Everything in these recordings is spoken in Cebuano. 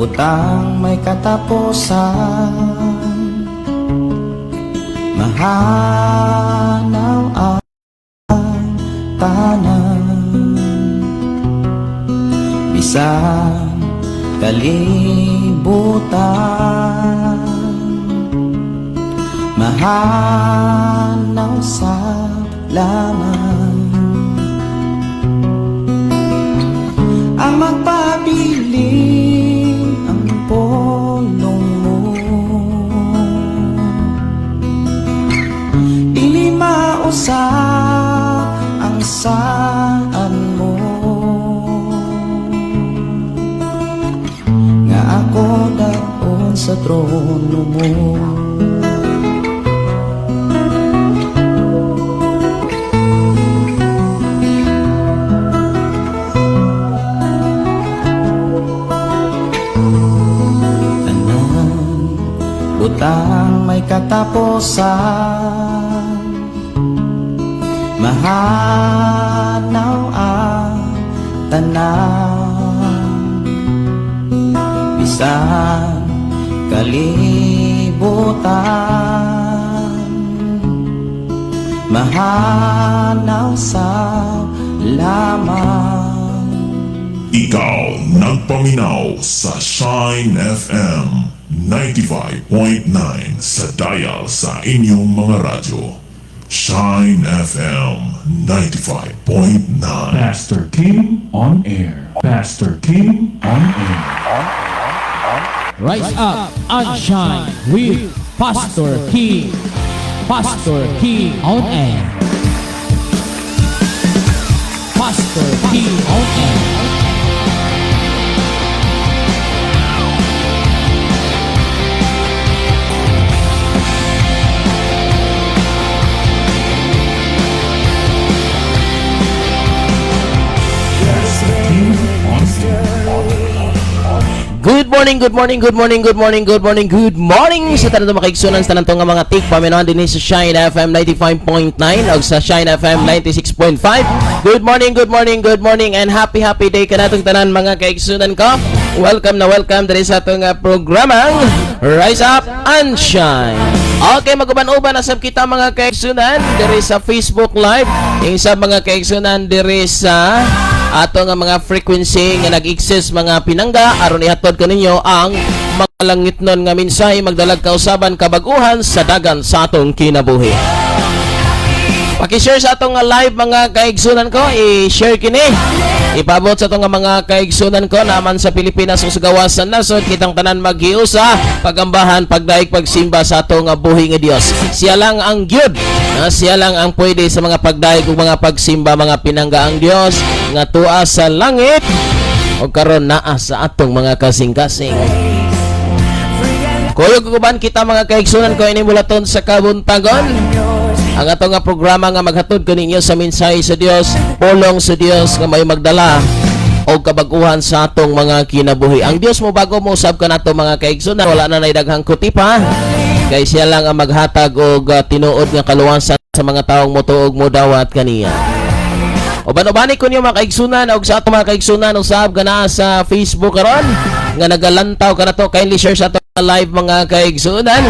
Butang may katapusan. Mahanaw ang tanan, bisan kalibutan. Mahanaw sa laman. Ang magpabilin ang polong mo, dili mausap ang saan mo, nga ako daon sa trono mo. Tanan butang may katapusan. Mahanaw ang tanan, bisan kalibutan. Mahanaw sa laman. Ikaw nagpaminaw sa Shine FM 95.9 sa dial sa inyong mga radyo. Shine FM 95.9. Pastor King on air. Pastor King on air. Rise up and shine with Pastor King. Pastor King on air. Pastor King on air. Pastor King on air. Good morning, good morning, good morning, good morning, good morning, good morning sa tanan mga kaigsunan, sa tanan nga mga tik paminawan dinhi sa Shine FM 95.9 ug sa Shine FM 96.5. Good morning, good morning, good morning and happy happy day kanatong tanan, mga kaigsunan ko. Welcome na welcome diri sa atong programang Rise Up and Shine. Okay, maguban-uban na sab kita, mga kaigsunan, diri sa Facebook Live, yung sa mga kaigsunan diri sa ato nga mga frequency nga nag-exist, mga pinangga, aron ihatod kaninyo ang mga langitnon nga mensahe, magdalag kausaban, kabaguhan sa dagan sa atong kinabuhi. Paki-share sa atong nga live, mga kaigsunan ko, i-share kini. Ipabot sa atong nga mga kaigsunan ko naman sa Pilipinas ug sa gawas sa nasod, kitang tanan maghiusa, pagambahan, pagdaig, pagsimba sa atong nga buhi nga Dios. Siya lang ang gyud. Na siya lang ang pwede sa mga pagdaig ug mga pagsimba, mga pinangga, ang Dios nga tuwa sa langit o karon naa sa atong mga kasing-kasing. Kuyog uban kita, mga kaigsunan ko, ini mulaton sa kabuntagon. Ang atong nga programa nga maghatod kaninyo sa mensahe sa Dios, pulong sa Dios nga may magdala og kabaguhan sa atong mga kinabuhi. Ang Dios mo bago mo usab kanato, mga kaigsunan, wala na nay daghang kutipa kay siya lang ang maghatag og tinuod nga kaluwasan sa mga taong motuog, modawat kaniya. Uban-ubani ko niyo, mga kaigsunan, og sa atong mga kaigsunan usab nga sa Facebook karon nga nagalantaw kanato, kindly share sa atong live, mga kaigsunan.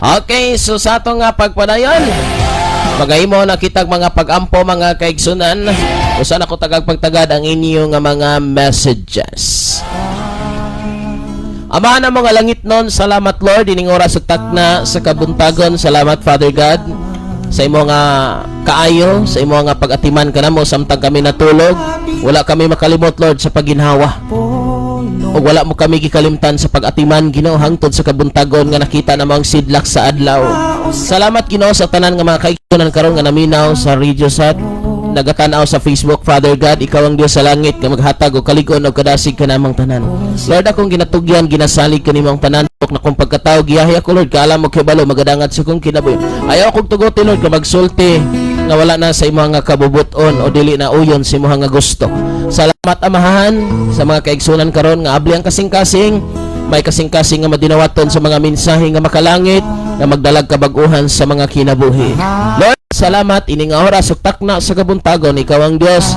Okay, so sa atong nga pagpadayon, magahimo na kitag mga pag-ampo, mga kaigsunan. Usa na ko tagag pagtagad ang inyong nga mga messages. Amahan ng mga langit nun, salamat Lord, ining oras sa takna sa kabuntagon. Salamat, Father God, sa imo nga kaayo, sa imo nga pag-atiman kanamo samtang kami natulog. Wala kami makalimot, Lord, sa paginhawa. Ug wala mo kami gikalimtan sa pag-atiman, Ginoo, hangtod sa kabuntagon nga nakita namang sidlak sa adlaw. Salamat, Ginoo, sa tanan nga mga kaigsunan karon nga naminaw sa radio set, nagatanaw sa Facebook. Father God, ikaw ang Dios sa langit nga maghatag og kalig-on og kadasig kanamang tanan. Lord, akong ginatugyan, ginasalig kanimo ang tanan na kung pagkatao, giyahi ako, Lord, kaalam mo kibalo magadangat sa kong kinabuhi. Ayaw akong tuguti, Lord, nga magsulti nga wala na sa imong nga kabubuton o dili na uyon sa imong nga gusto. Salamat, Amahan, sa mga kaigsunan karon nga abli ang kasing-kasing, may kasing-kasing nga madinawaton sa mga mensahe nga makalangit nga magdalag kabaguhan sa mga kinabuhi. Lord, salamat ini nga oras ug takna sa kabuntagon, ikaw ang Dios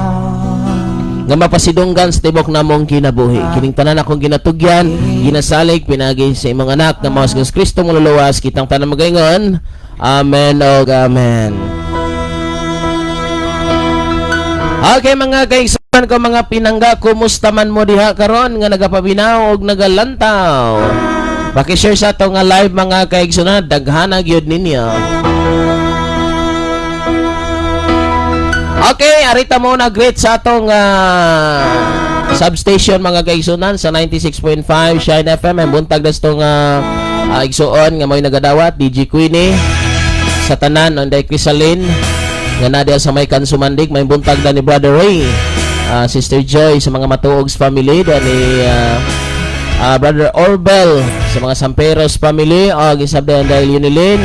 Nga mapasidunggan sa tibok namong kinabuhi. Kining tanan akong ginatugyan, ginasalig pinagi sa imong anak nga mao si Kristo Manluluwas, kitang tanan magaingon. Amen og amen. Okay, mga kaigsuonan ko, mga pinangga, kumusta man mo diha karon nga nagapaminaw og nagalantaw? Paki-share sa ato nga live, mga kaigsuonan, daghana gyud ninyo. Okay, arita mo na greet sa atong substation, mga kaigsuonan, sa 96.5 Shine FM. Ang buntag na itong igsuon nga mo'y nagadawat, DJ Queenie, sa tanan, Onday Crisaline, nga na diha sa may Kansumandig, may buntag na ni Brother Ray, Sister Joy, sa mga Matuogs family, da ni Brother Orbel, sa mga Samperos family, og isab da dahil Unilin,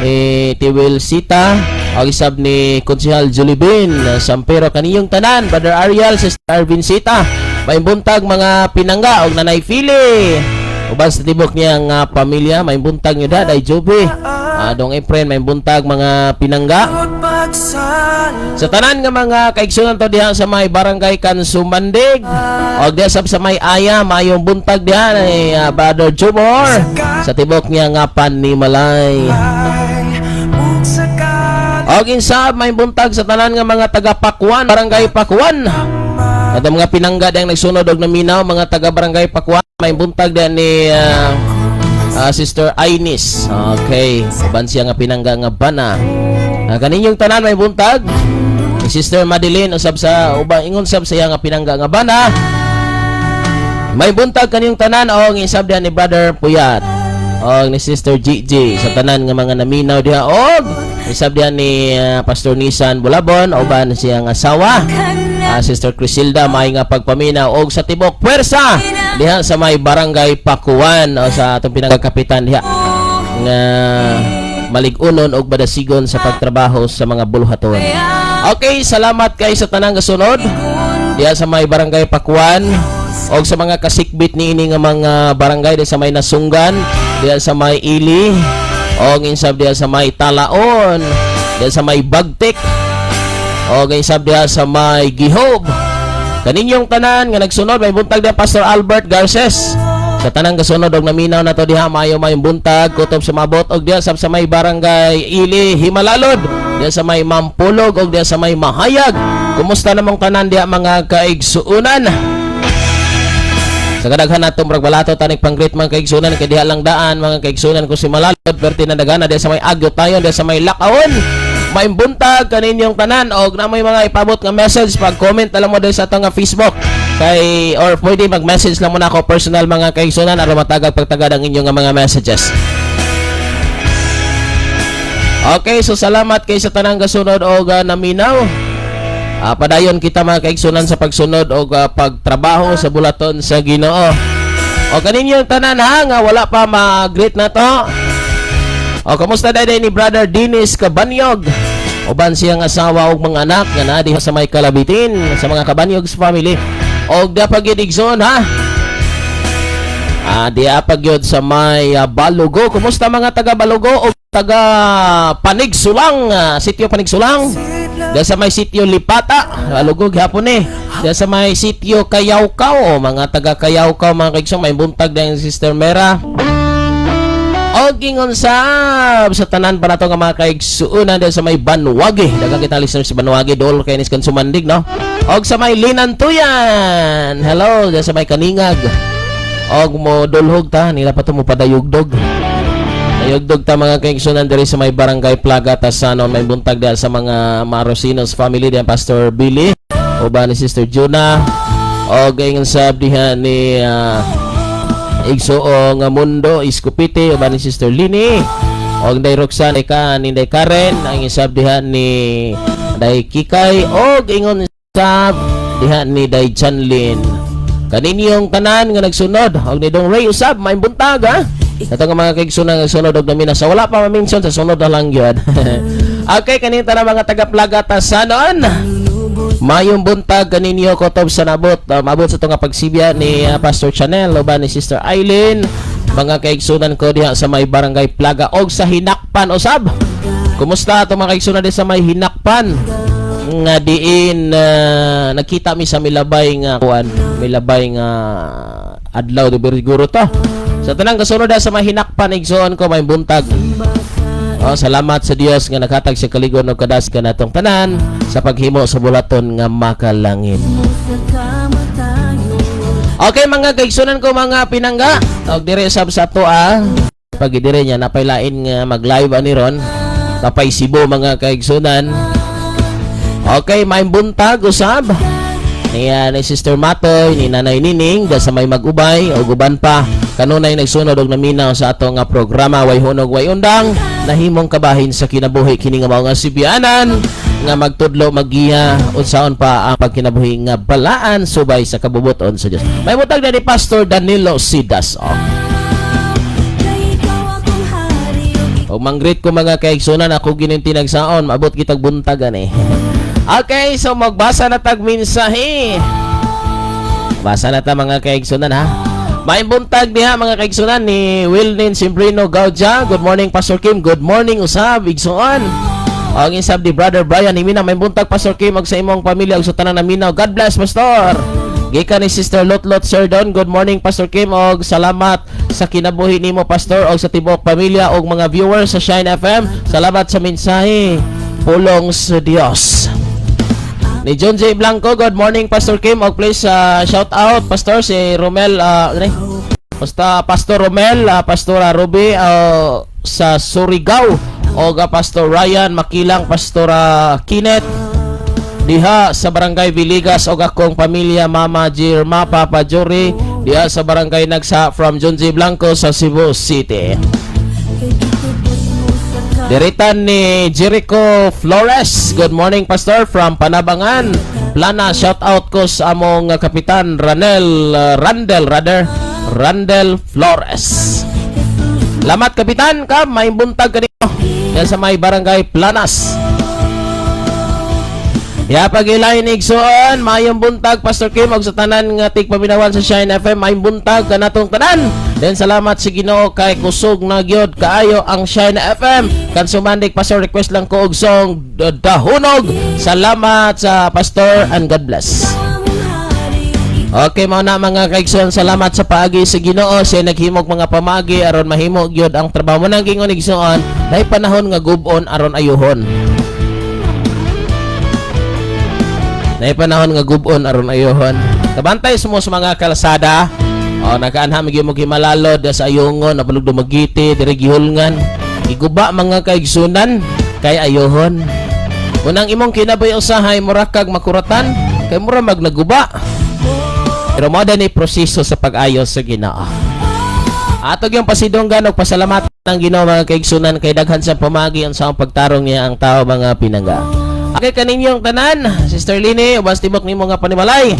ni Tiwil Sita, og isab ni Konsehal Julibin, Sampero, kaniyong tanan, Brother Ariel, Sister Arvin Sita, may buntag mga pinangga, og Nanay Fili, uban sa tibok niyang pamilya, may buntag niyo da, Day Joby, Dong Efren, may buntag mga pinangga. Sa tanan nga mga kaigsunan to diha sa may Barangay Kansumandig og diha sab sa may Aya, mayong buntag diha ni Brother Jumor sa tibok niya nga panimalay. Og insab may buntag sa tanan nga mga taga Pakwan, Barangay Pakwan. At ang mga pinangga diyang nagsunod og naminaw, mga taga Barangay Pakwan, may buntag diha ni Sister Ainis. Okay, uban siya nga pinangga nga bana. Kaninyong tanan may buntag. Ni Sister Madeline usab sa uban ingon sab sa iya nga pinangga nga bana. May buntag kaniyong tanan og isab diha ni Brother Puyat og ni Sister GG sa tanan nga mga naminaw diha og isab diha ni Pastor Nisan Bulabon uban siyang asawa, Sister Crisilda, may nga pagpaminaw og sa tibok puwersa diha sa may Barangay Pakuan o sa atong pinangkapitan diha nga malig-unon og badasigon sa pagtrabaho sa mga buluhaton. Okay, salamat kay sa tanang gasunod diha sa may Barangay Pakuan og sa mga kasikbit niini nga mga barangay diha sa may Nasunggan, diha sa may Ili, og insab diha sa may Talaon, diha sa may Bagtik, og insab diha sa may Gihob. Kaninyong tanan nga nagsunod, may buntag diha Pastor Albert Garces. Sa tanang gasunod og naminaw na to diha, maayo mayong buntag kutob sa mabot og diha sab sa may Barangay Ili Himalalod, diha sa may Mampulog og diha sa may Mahayag. Kumusta namong tanan diha, mga kaigsuunan? Sa kadaghan nato murag balato tanig panggreet, mga kaigsunan, kay diha lang daan, mga kaigsunan ko si Malalod perti na dagana diha sa may Agyo tayo, diha sa may Lakaon. May buntag kaninyong tanan og na may mga ipabot nga message, pag comment na lang mo diri sa atong nga Facebook kay or pwede mag-message lang muna ako personal, mga kaigsunan, aron matagag pagtagad ang inyong nga mga messages. Okay, so salamat kay sa tanang gasunod og naminaw. Padayon kita, mga kaigsunan, sa pagsunod og pagtrabaho sa bulaton sa Ginoo. O kaninyong tanan ha nga wala pa ma-greet na to. O kamusta day ni Brother Dennis Cabanyog? Uban siyang asawa og mga anak nga naa diha sa may Kalabitin sa mga Cabanyog family. Og da pa gyud, igsoon ha. Diha pa gyud sa may Balugo. Kumusta mga taga Balugo o taga Panigsulang, Sitio Panigsulang? Diha sa may Sitio Lipata, Balugo gihapon eh. Diha sa may Sitio Kayawkaw, o mga taga Kayawkaw, mga kaigsoon, may buntag dahil Sister Mera. O gingon sab sa tanan pa nato nga mga kaigsuonan diha sa may Banwagi. Daghang kita listeners sa Banwagi, dol kay nis Kansumandig, no? Og sa may Linantuyan. Hello, diha sa may Kaningag. Og mo dulhog ta nila pa to mo padayugdog. Dayugdog ta, mga kaigsuonan, diri sa may Barangay Plaga Tasanon, may buntag diha sa mga Marosinos family diha, Pastor Billy uban ni Sister Juna. Og ingon sab diha ni Igsuong nga Mundo Iskupiti uban ni Sister Lini og Day Roxanne ka ni Day Karen, ang isab diha ni Day Kikay og ingon sab diha ni Day Chanlin. Kaninyong tanan nga nagsunod og ni Dong Ray usab, may buntag ha. Ato nga mga kaigsunan nga nagsunod og namina sa wala pa ma-mention, sa sunod na lang gyud. Okay, kaning tanan mga taga Plaga Tasanon, mayong buntag kaninyo kotob sa nabot. Mabot sa tunga pagsibya ni Pastor Chanel uban ni Sister Eileen. Mga kaigsunan ko diha sa may Barangay Plaga og sa Hinakpan usab. Kumusta ato mga kaigsunan diha sa may Hinakpan? Nga diin nakita mi sa milabay nga kuan, milabay nga adlaw di siguro to. Sa tanang kasunod sa mahinakpan, igsoon ko, may buntag. Oh, salamat sa Dios nga nakatag sa kalig-on og kadas kanatong tanan sa paghimo sa bulaton nga makalangit. Okay, mga kaigsunan ko, mga pinangga. Og dire sab sa to ah. Pag dire niya napay lain nga mag-live ani ron. Tapay Cebu, mga kaigsunan. Okay, may buntag usab. Niya ni Sister Matoy, ni Nanay Nining, da sa may mag-ubay o guban pa. Kanunay nagsunod og naminaw sa ato nga programa, way hunog way undang, nahimong kabahin sa kinabuhi kini nga mao nga sibianan nga magtudlo, maggiya unsaon pa ang pagkinabuhi nga balaan subay sa kabubuton sa Dios. May butag na ni Pastor Danilo Sidas. Oh. O manggreet ko, mga kaigsunan, ako gining tinagsaon, maabot kitag buntagan eh. Okay, so magbasa na tag mensahe. Basa na ta, mga kaigsunan, ha. May buntag diha, mga kaigsunan, ni Wilnin Simbrino Gauja. Good morning, Pastor Kim. Good morning usab, igsoon. Ang isab di Brother Brian Himina, may buntag, Pastor Kim, ug sa imong pamilya ug sa tanan naminaw. God bless, Pastor. Gikan ni Sister Lotlot Serdon, good morning, Pastor Kim, og salamat sa kinabuhi nimo, Pastor, og sa tibuok pamilya og mga viewers sa Shine FM. Salamat sa mensahe. Pulong sa Dios. Ni John J. Blanco, good morning, Pastor Kim. Og please shout out, Pastor, si Romel ano eh? Basta Pastor Romel, Pastora Ruby sa Surigao og Pastor Ryan Makilang, Pastora Kinet diha sa Barangay Villegas og akong pamilya, Mama Jirma, Papa Jory, diha sa Barangay Nagsa, from John J. Blanco sa Cebu City. Diritan ni Jericho Flores. Good morning, Pastor, from Panabangan. Plana, shout out ko sa among kapitan Ranel Randel rather Randel Flores. Lamat, kapitan ka, may buntag kanino. Yan sa may Barangay Planas. Ya pag-ilay ni Igsoon, mayong buntag, Pastor Kim, og sa tanan nga tigpaminawan sa Shine FM, mayong buntag kanatong tanan. Then salamat sa Ginoo kay kusog na gyud kaayo ang Shine FM. Kan sumandik, Pastor, request lang ko og song Dahunog. Salamat sa Pastor and God bless. Okay, mao na, mga kaigsoon, salamat sa paagi sa Ginoo siya naghimog mga pamagi aron mahimo gyud ang trabaho mo nang gingon, igsoon, dahil panahon nga gubon aron ayuhon. Nay panahon nga gubon aron ayuhon. Kabantay sa mo sa mga kalsada. O nakaanham gyud mo gimalalod sa ayungon, napalug Dumaguete, diri gihulngan. Giguba, mga kaigsunan, kay ayuhon. Kung ang imong kinabuhi usahay mura kag makuratan kay mura mag naguba. Pero mo ni proseso sa pag-ayos sa Ginoo. Ato yung pasidunggan og pasalamatan ng Ginoo, mga kaigsunan, kay daghan sa pamagi ang sa pagtarong niya ang tao, mga pinangga. Okay kaninyong tanan, Sister Lini, ubas tibok nimo nga panimalay.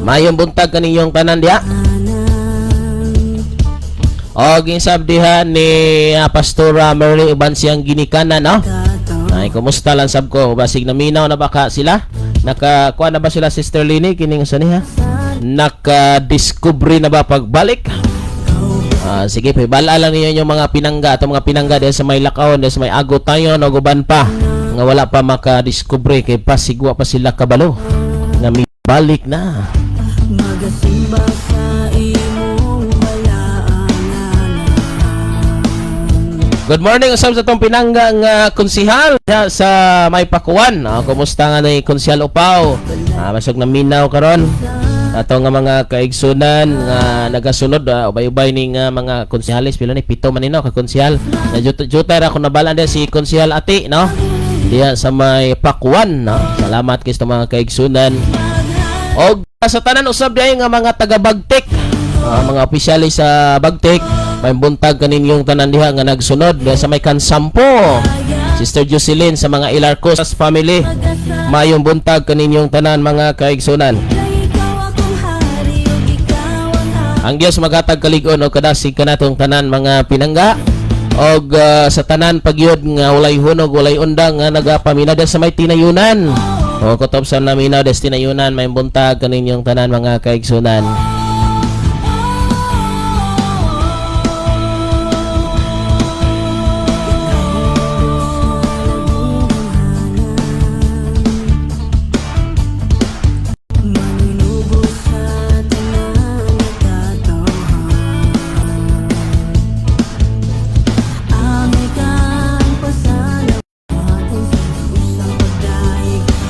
Mayong buntag kaninyong tanan diha. Og insab diha ni Pastora Merly uban siyang ginikanan, no? Ay, kumusta lang sab ko, basig naminaw na baka sila? Naka kuha na ba sila, Sister Lini, kining sa niya? Naka-discover na ba pagbalik? Ah, sige, pibala lang ninyo yung mga pinangga, atong mga pinangga diyan sa may Lakaon, diyan sa may Agotayon o guban pa nga wala pa maka-discover kay pasigwa pa sila kabalo nga balik na. Magasimba sa imong balaan. Good morning usab sa tong pinangga nga konsihal diha sa may Pakuan. Ah, kumusta nga ni Konsihal Upaw? Ah, masog na minaw karon. Ato nga mga kaigsunan nga nagasunod, ubay-ubay ni nga mga konsihalis, pila ni, pito man nino ka konsihal. Na jutay ra ko nabalan diha si Konsihal Ati, no? Diha sa may Pakuan, no? Salamat kay sa mga kaigsunan. Og sa tanan usab diay nga mga taga Bagtik, mga opisyalis sa Bagtik, may buntag kaninyong tanan diha nga nagsunod diha sa may Kansampo. Sister Jocelyn sa mga Ilarcos family, mayong buntag kaninyong tanan, mga kaigsunan. Kay ikaw akong hari ug ikaw ang Ang Dios maghatag kalig-on og kadasig kanatong tanan, mga pinangga. Og sa tanan pagyud nga walay hunog, walay undang nga nagapamina diha sa may tinayunan. O kutob sa naminaw des tinayunan, may buntag kaninyong tanan, mga kaigsunan.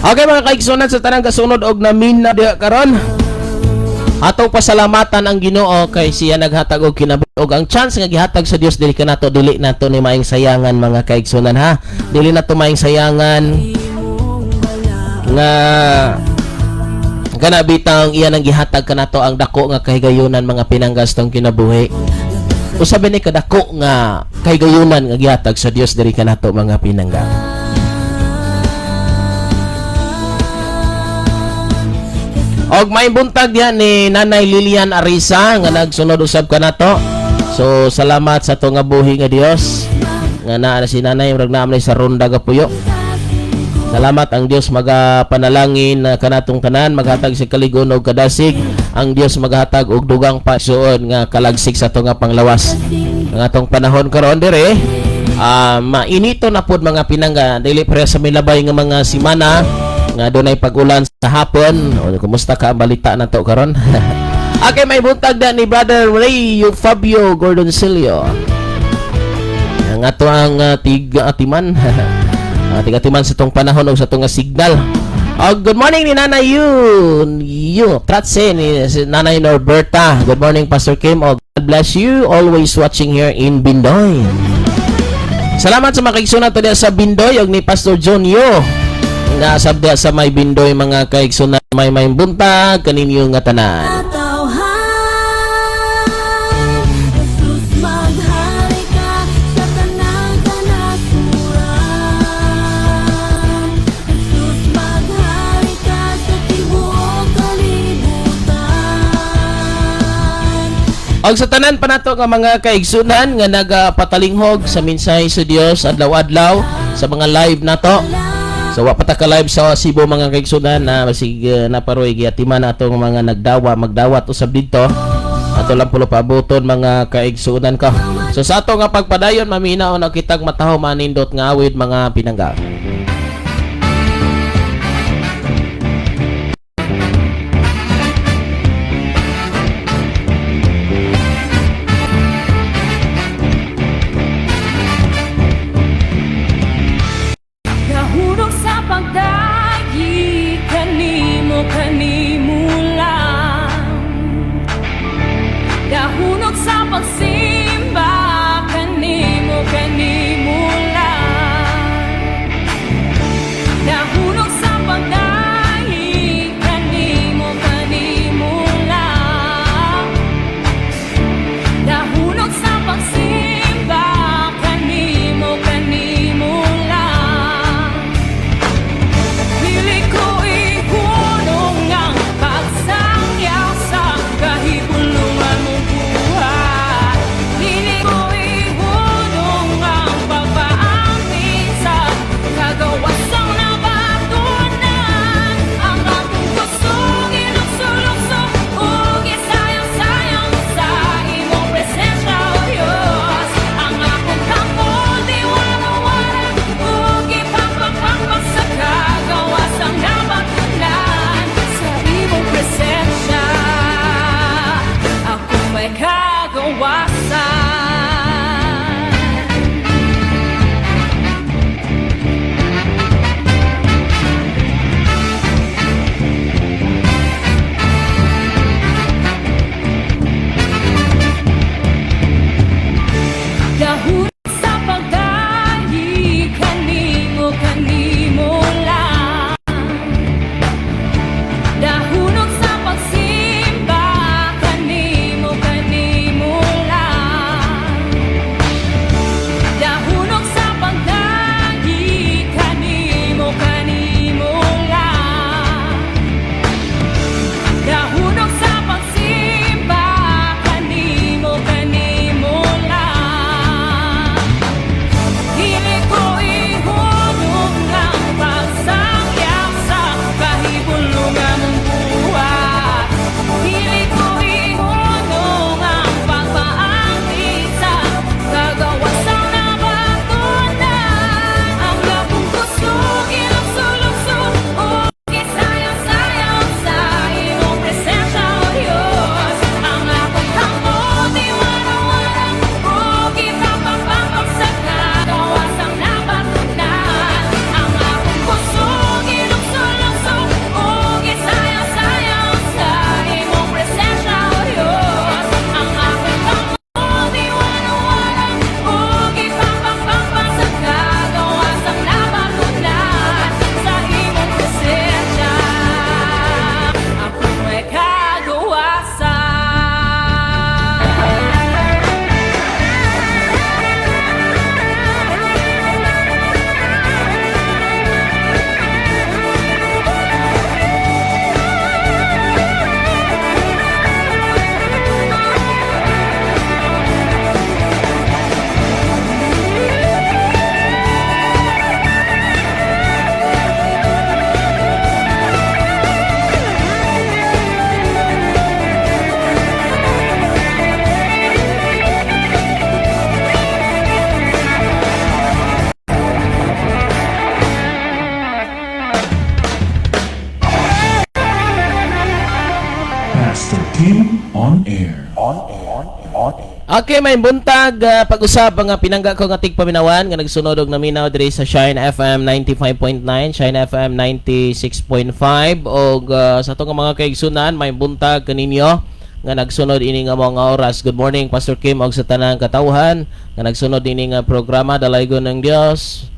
Okay, mga kaigsunan, sa tanang kasunod og naminaw diha karon. Atong pasalamatan ang Ginoo kay siya naghatag og kinabuhi og ang chance nga gihatag sa Dios dili kanato, dili nato ni maayong sayangan, mga kaigsunan, ha. Dili nato maayong sayangan nga kana bitang iya nang gihatag kanato ang dako nga kahigayunan, mga pinangga, sa atong kinabuhi. Usa ni kadako nga kahigayunan nga gihatag sa Dios diri kanato, mga pinangga. Og may buntag diha ni Nanay Lilian Arisa nga nagsunod usab kanato. So salamat sa ato nga buhi nga Dios nga naa na si Nanay, murag naa man sa ronda gapuyo. Salamat, ang Dios magapanalangin na kanatong tanan, maghatag sa kaligon og kadasig. Ang Dios maghatag og dugang pasuon nga kalagsik sa ato nga panglawas. Ang atong panahon karon dire, mainito na pod, mga pinangga, dili pareha sa milabay nga mga simana nga dunay pag-ulan sa hapon. O, kumusta ka ang balita nato karon? Okay, may buntag na ni Brother Ray Fabio Gordon Silio. Ang ato ang tig-atiman. Tig-atiman sa tong panahon o sa tong signal. Oh, good morning ni Nanay Yu. Yu, Tratse ni si Nanay Norberta. Good morning, Pastor Kim. Oh, God bless you. Always watching here in Bindoy. Salamat sa mga kaigsunan to diha sa Bindoy og ni Pastor John Yo. Nga sab diha sa may Bindoy, mga kaigsunan, may buntag kaninyo nga tanan. Katawhan, Jesus, maghari ka sa tanang kanasuran. Jesus, maghari ka sa tibuok kalibutan. Og sa tanan pa nato nga mga kaigsunan nga nagapatalinghog sa mensahe sa Dios adlaw-adlaw sa mga live nato. So wa pa ta ka live sa Cebu, mga kaigsunan, na basig naparoy giatiman atong mga nagdawa magdawat usab didto. Ato lang pulo paabuton, mga kaigsunan ko. So sa ato nga pagpadayon, maminaw na kitag mataho manindot nga awit, mga pinangga. Nahurog sa pagdayi kanimo, kanimo lang. Nahunog sa pagsimba kanimo, kanimo lang. On Air. Okay, may buntag pag-usab nga pinangga ko nga tigpaminawan nga nagsunod og naminaw diri sa Shine FM 95.9, Shine FM 96.5 og sa atong mga kaigsunan, may buntag kaninyo nga nagsunod ini nga mga oras. Good morning, Pastor Kim, og sa tanang katawhan nga nagsunod ini nga programa. Dalaygon ng Dios.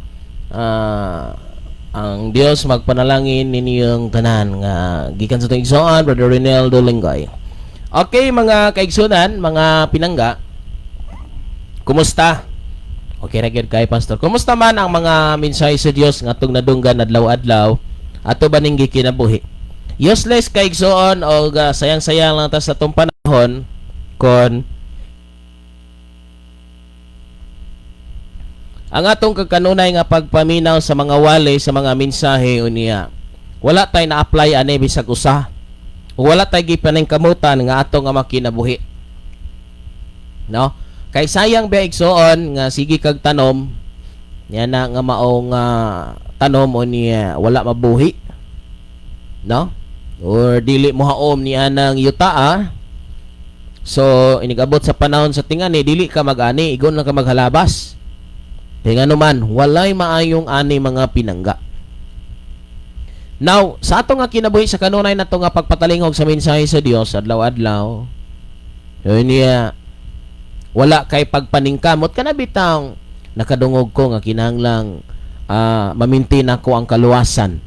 Ang Dios magpanalangin ninyong tanan nga gikan sa atong igsoon, Brother Rinaldo Linggoy. Okay, mga kaigsunan, mga pinangga, kumusta? Okay ra gyud kay Pastor. Kumusta man ang mga mensahe sa Dios nga atong nadunggan adlaw-adlaw? Ato ba ning gikinabuhi? Useless, kaigsoon, og sayang-sayang lang ta sa atong panahon kon ang atong kakanunay nga pagpaminaw sa mga wali sa mga mensahe unya wala tay na-apply ani bisag usa. Wala tay gipaningkamutan nga ato nga makinabuhi. No? Kay sayang ba, igsoon, nga sige kag tanom yan na nga maong tanom o niya wala mabuhi. No? Or dili mo haom ni anang yuta ah. So inigabot sa panahon sa tingani, dili ka mag-ani, igon lang ka maghalabas. Kay ngano man walay maayong ani, mga pinangga. Now, sa ato nga kinabuhi sa kanunay nato nga pagpatalingog sa mensahe sa Dios adlaw-adlaw, yun niya, wala kay pagpaningkamot kana bitang nakadungog ko nga kinahanglang ma-maintain ako ang kaluwasan.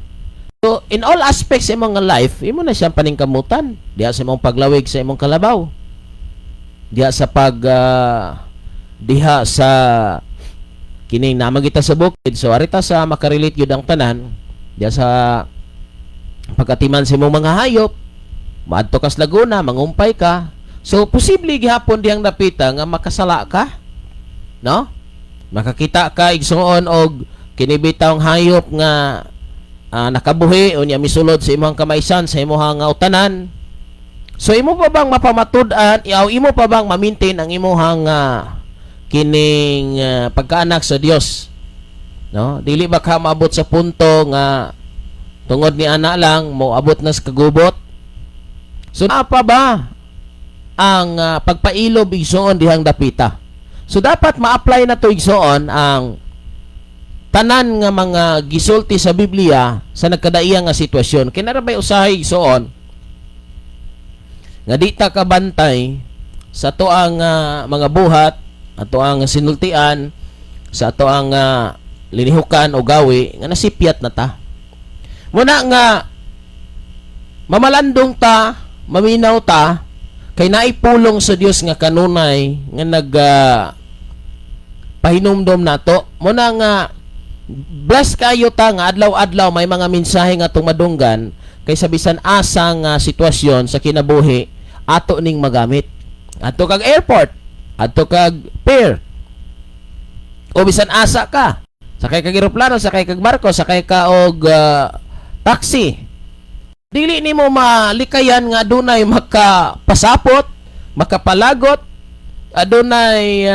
So, in all aspects sa imong nga life, imo na siyang paningkamutan. Diha sa imong paglawig sa imong kalabaw. Diha sa kining namagita sa bukid, so arita sa makarelate gyud ang tanan, diha sa pagkatiman sa imong mga hayop, maadto kas Laguna, mangumpay ka. So posible gihapon dihang dapita nga makasala ka. No? Makakita ka, igsuon, og kinibitawng hayop nga nakabuhi unya misulod sa imong kamaisan, sa imong nga utanan. So imo pa bang mapamatud-an, aw imo pa bang ma-maintain ang imong kining pagkaanak sa Dios? No? Dili ba ka maabot sa punto nga tungod ni ana lang moabot na sa kagubot? So naa pa ba ang pagpailob, igsoon, dihang dapita? So dapat ma-apply na to, igsoon, ang tanan nga mga gisulti sa Biblia sa nagkadaiya nga sitwasyon. Kinara bay usahay, igsoon, nga di ta kabantay sa ato ang mga buhat, ato ang sinultian, sa ato ang linihukan o gawi nga nasipyat na ta. Muna nga mamalandong ta, maminaw ta kay naipulong sa Dios nga kanunay nga nag pahinumdom nato. Muna nga bless kayo ta nga adlaw-adlaw may mga mensahe nga tumadunggan kay sa bisan asa nga sitwasyon sa kinabuhi ato ning magamit. Adto kag airport, adto kag pier, o bisan asa ka, sakay kag eroplano, sakay kag barko, sakay ka og taxi, dili nimo malikayan nga adunay makapasapot, makapalagot, adunay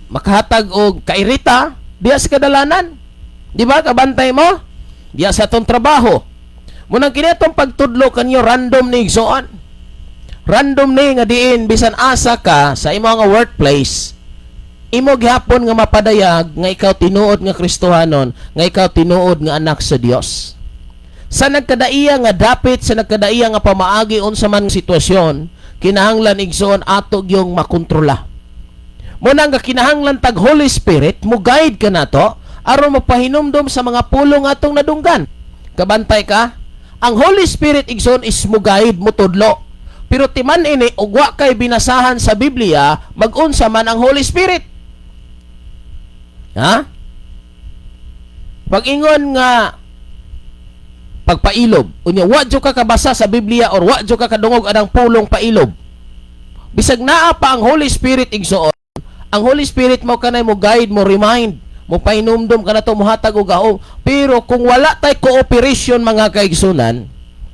makahatag og kairita diha sa kadalanan. Di ba kabantay mo? Diha sa atong trabaho. Munang kini atong pagtudlo kanyo random ni, igsoon. Random ni nga diin bisan asa ka sa imo nga workplace, imo gihapon nga mapadayag nga ikaw tinuod nga Kristohanon, nga ikaw tinuod nga anak sa Dios. Sa nagkadaiya nga dapit, sa nagkadaiya nga pamaagi, unsa man sitwasyon, kinahanglan, igsoon, ato gyung makontrola. Muna nga kinahanglan tag Holy Spirit mo guide ka nato aron mapahinumdom sa mga pulong atong nadunggan. Kabantay ka? Ang Holy Spirit, igsoon, is mo guide, mo tudlo. Pero timan ini og wa kay binasahan sa Biblia, magunsa man ang Holy Spirit? Ha? Pag-ingon nga pagpailob, unya wa jud ka kabasa sa Biblia or wa jud ka kadungog anang pulong pailob. Bisag naa pa ang Holy Spirit, igsoon, ang Holy Spirit mo kanay mo guide, mo remind, mo pahinumdom kanato, mohatag og gahom. Pero kung wala tay cooperation, mga kaigsunan,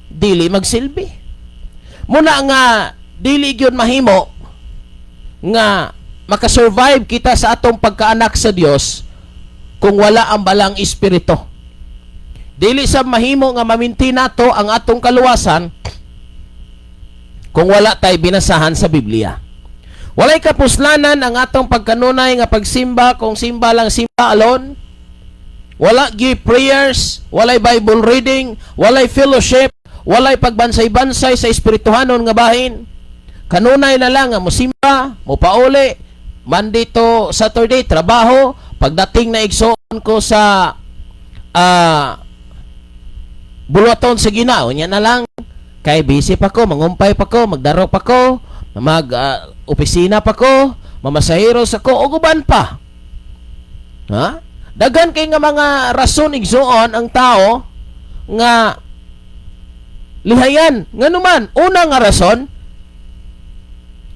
dili magsilbi. Muna nga dili gyud mahimo nga makasurvive kita sa atong pagkaanak sa Dios kung wala ang Balang Espiritu. Dili sa mahimo nga ma-maintain nato ang atong kaluwasan Kung wala tay binasahan sa Biblia. Walay kapuslanan ang atong pagkanunay nga pagsimba kung simba lang simba alone. Wala gyud prayers, walay Bible reading, walay fellowship, walay pagbansay-bansay sa espirituhanon nga bahin. Kanunay na lang nga mosimba, mopauli, Monday to Saturday trabaho, pagdating na, igsoon ko, sa buluhaton sa Ginoo, nya na lang kay busy pa ko, mangumpay pa ko, magdaro pa ko, mag opisina pa ko, mamasahero sa ko ug uban pa. Ha? Daghan kay nga mga rason, igsuon, ang tao nga lihayan. Nganuman, una nga rason,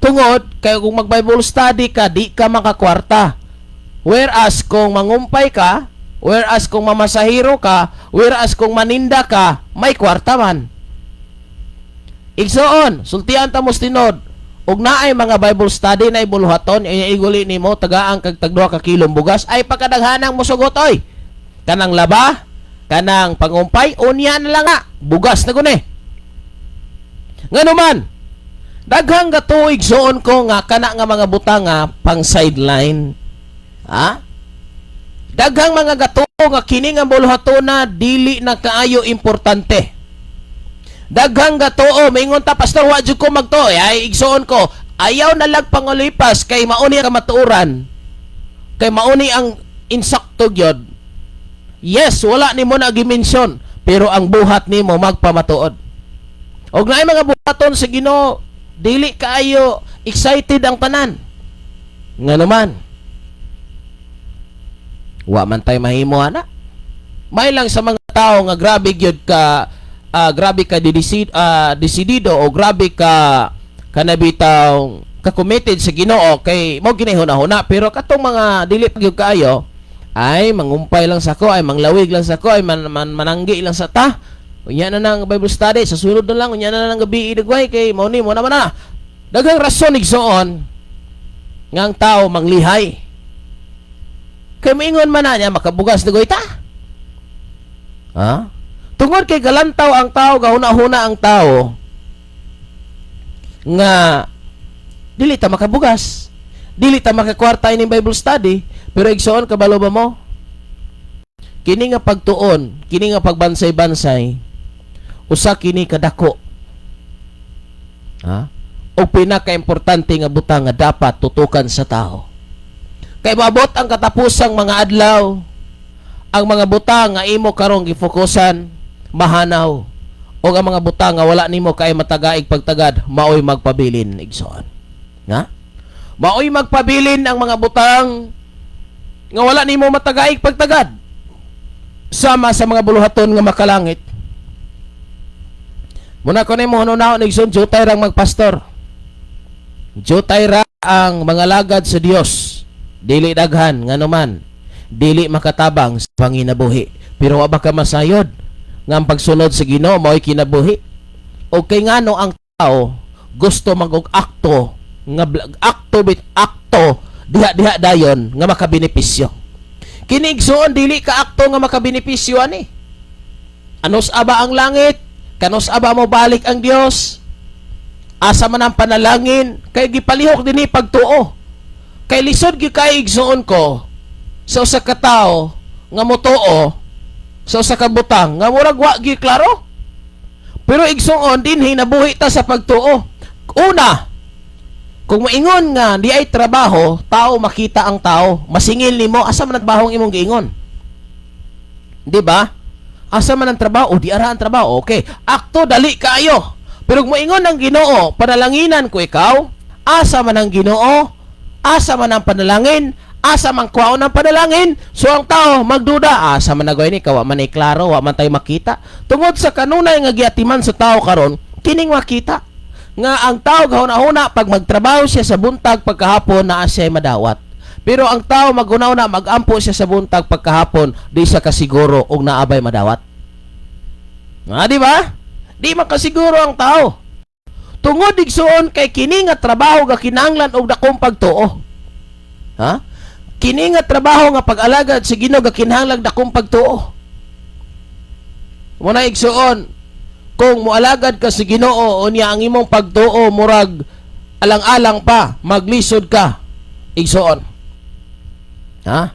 tungod kay kung mag Bible study ka, di ka makakwarta. Whereas kung mangumpay ka, whereas kung mamasahiro ka, whereas kung maninda ka, may kwarta man. Igsoon, sultian ta mo tinuod. Ug naay mga Bible study na ibuluhaton, ay iguli nimo tagaan kag tag 2 ka kilong bugas, ay pagkadaghanang mosugot oy. Kanang laba, kanang pangumpay, unya na lang nga, bugas na guni. Ngano man, daghang gatuo, igsoon ko, nga kana nga mga butang nga pang sideline. Ha? Daghang mga gatuo nga kini nga buluhatona dili na kaayo importante. Daghang gatuo, maingon ta, "Pastor, wa jud ko magtuo." Ay, igsoon ko, ayaw na lang pangulipas kay mauni ang kamatuoran. Kay mauni ang insakto gyud. Yes, wala nimo na gi-mention, pero ang buhat nimo magpamatuod. Og naay mga buhaton sa Ginoo, dili kaayo excited ang tanan. Nga naman, wa man tay mahimo ana. May lang sa mga tao nga grabe gyud ka grabe ka desidido o grabe ka kanabitaw ka committed sa Ginoo kay mo ginahuna-huna, pero katong mga dili pa gyud kaayo ay mangumpay lang sa ko, ay manglawig lang sa ko, ay mananggi lang sa ta, unya na nang Bible study sa sulod na lang, unya na lang gabi idagway kay mao ni mo naman na. Daghang rason, igsoon, nga ang tao manglihay kay moingon man na niya makabugas na ta, ha, tungod kay galantaw ang tao, gahuna-huna ang tao nga dili ta makabugas, dili ta makakwarta ining Bible study. Pero igsoon, kabalo ba mo, kini nga pagtuon, kini nga pagbansay-bansay, usa kini kadako, ha, o pinaka-importante nga butang nga dapat tutukan sa tao, kay maabot ang katapusang mga adlaw, ang mga butang nga imo karong gifokusan mahanaw, o ang mga butang nga wala nimo kay matagaig pagtagad maoy magpabilin, igsoon. Nga maoy magpabilin ang mga butang nga wala nimo matagaig pagtagad, sama sa mga buluhaton nga makalangit. Muna ko nimo hunahuna, igsoon, jutay rang magpastor, jutay ra ang mga lagad sa Dios, dili daghan, nganuman dili makatabang sa panginabuhi. Pero wa ba ka masayod nga ang pagsunod sa Ginoo mao'y kinabuhi? O kay ngano ang tao gusto mag akto nga akto bit akto diha diha dayon nga makabenepisyo? Kini, igsoon, dili ka akto nga makabenepisyo ani. Anos aba ang langit? Kanus aba mo balik ang Dios? Asa man ang panalangin? Kay gipalihok dinhi pagtuo. Kay lisod gyud kay, igsoon ko, sa usa ka tawo nga motuo sa usa ka butang nga murag wa gyud klaro. Pero igsoon, dinhi nabuhi ta sa pagtuo. Una, kung maingon nga di ay trabaho, tao makita ang tao, masingil nimo, asa man ang trabaho ang imong giingon? Di ba? Asa man ang trabaho? O di ara ang trabaho. Okay. Akto dali kaayo. Pero kung moingon ang Ginoo, "Panalanginan ko ikaw," asa man ang Ginoo? Asa man ang panalangin? Asa man kwaon ang panalangin? So ang tao magduda, asa man nagoy ni kawa man ay klaro, wa man tayo makita. Tungod sa kanunay nga giatiman sa tao karon, kining makita nga ang tao gahuna-huna pag magtrabaho siya sa buntag, pagkahapon naa siya madawat. Pero ang tao maghuna-huna magampo siya sa buntag, pagkahapon di siya kasiguro og naabay madawat. Nga, di ba? Di man kasiguro ang tao. Tungod, igsoon, kay kini nga trabaho ga kinahanglan og dakong pagtuo. Ha? Kini nga trabaho nga pag-alagad sa Ginoo ga kinahanglan dakong pagtuo. Muna, igsoon, Kung moalagad ka sa Ginoo unya ang imong pagtuo murag alang-alang pa, maglisod ka, igsoon. Ha?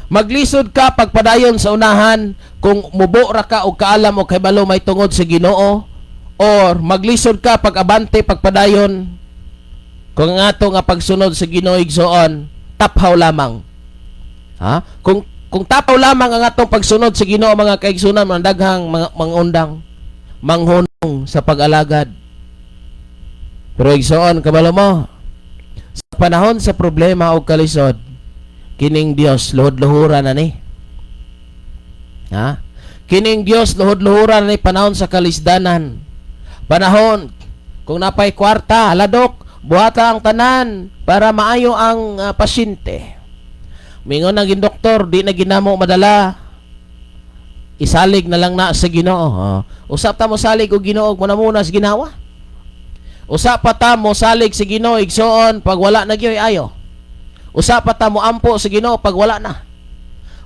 Maglisod ka pagpadayon sa unahan kung mubo ra ka og kaalam o kahibalo may tungod sa Ginoo, or maglisod ka pag-abante, pagpadayon, kung ang ato nga pagsunod sa Ginoo, igsoon, taphaw lamang. Ha? Kung tapaw lamang ang atong pagsunod sa Ginoo, mga kaigsunan, mga daghang mga mangundang manghunong sa pag-alagad. Pero igsoon, kabalo mo, sa panahon sa problema o kalisod, kining Dios luhod-luhuran na ni. Ha? Kining Dios luhod-luhuran na ni panahon sa kalisdanan. Panahon kung napay kwarta, ladok, buhata ang tanan para maayo ang pasyente. Mingon naging doktor, di na ginamo madala. Isalig na lang na sa Ginoo. Oh. Usap ta mo salig og Ginoo muna muna sa ginawa. Usa pa ta mo salig sa Ginoo, igsoon, pag wala na gyoy ayo. Usa pa ta mo ampo sa Ginoo pag wala na.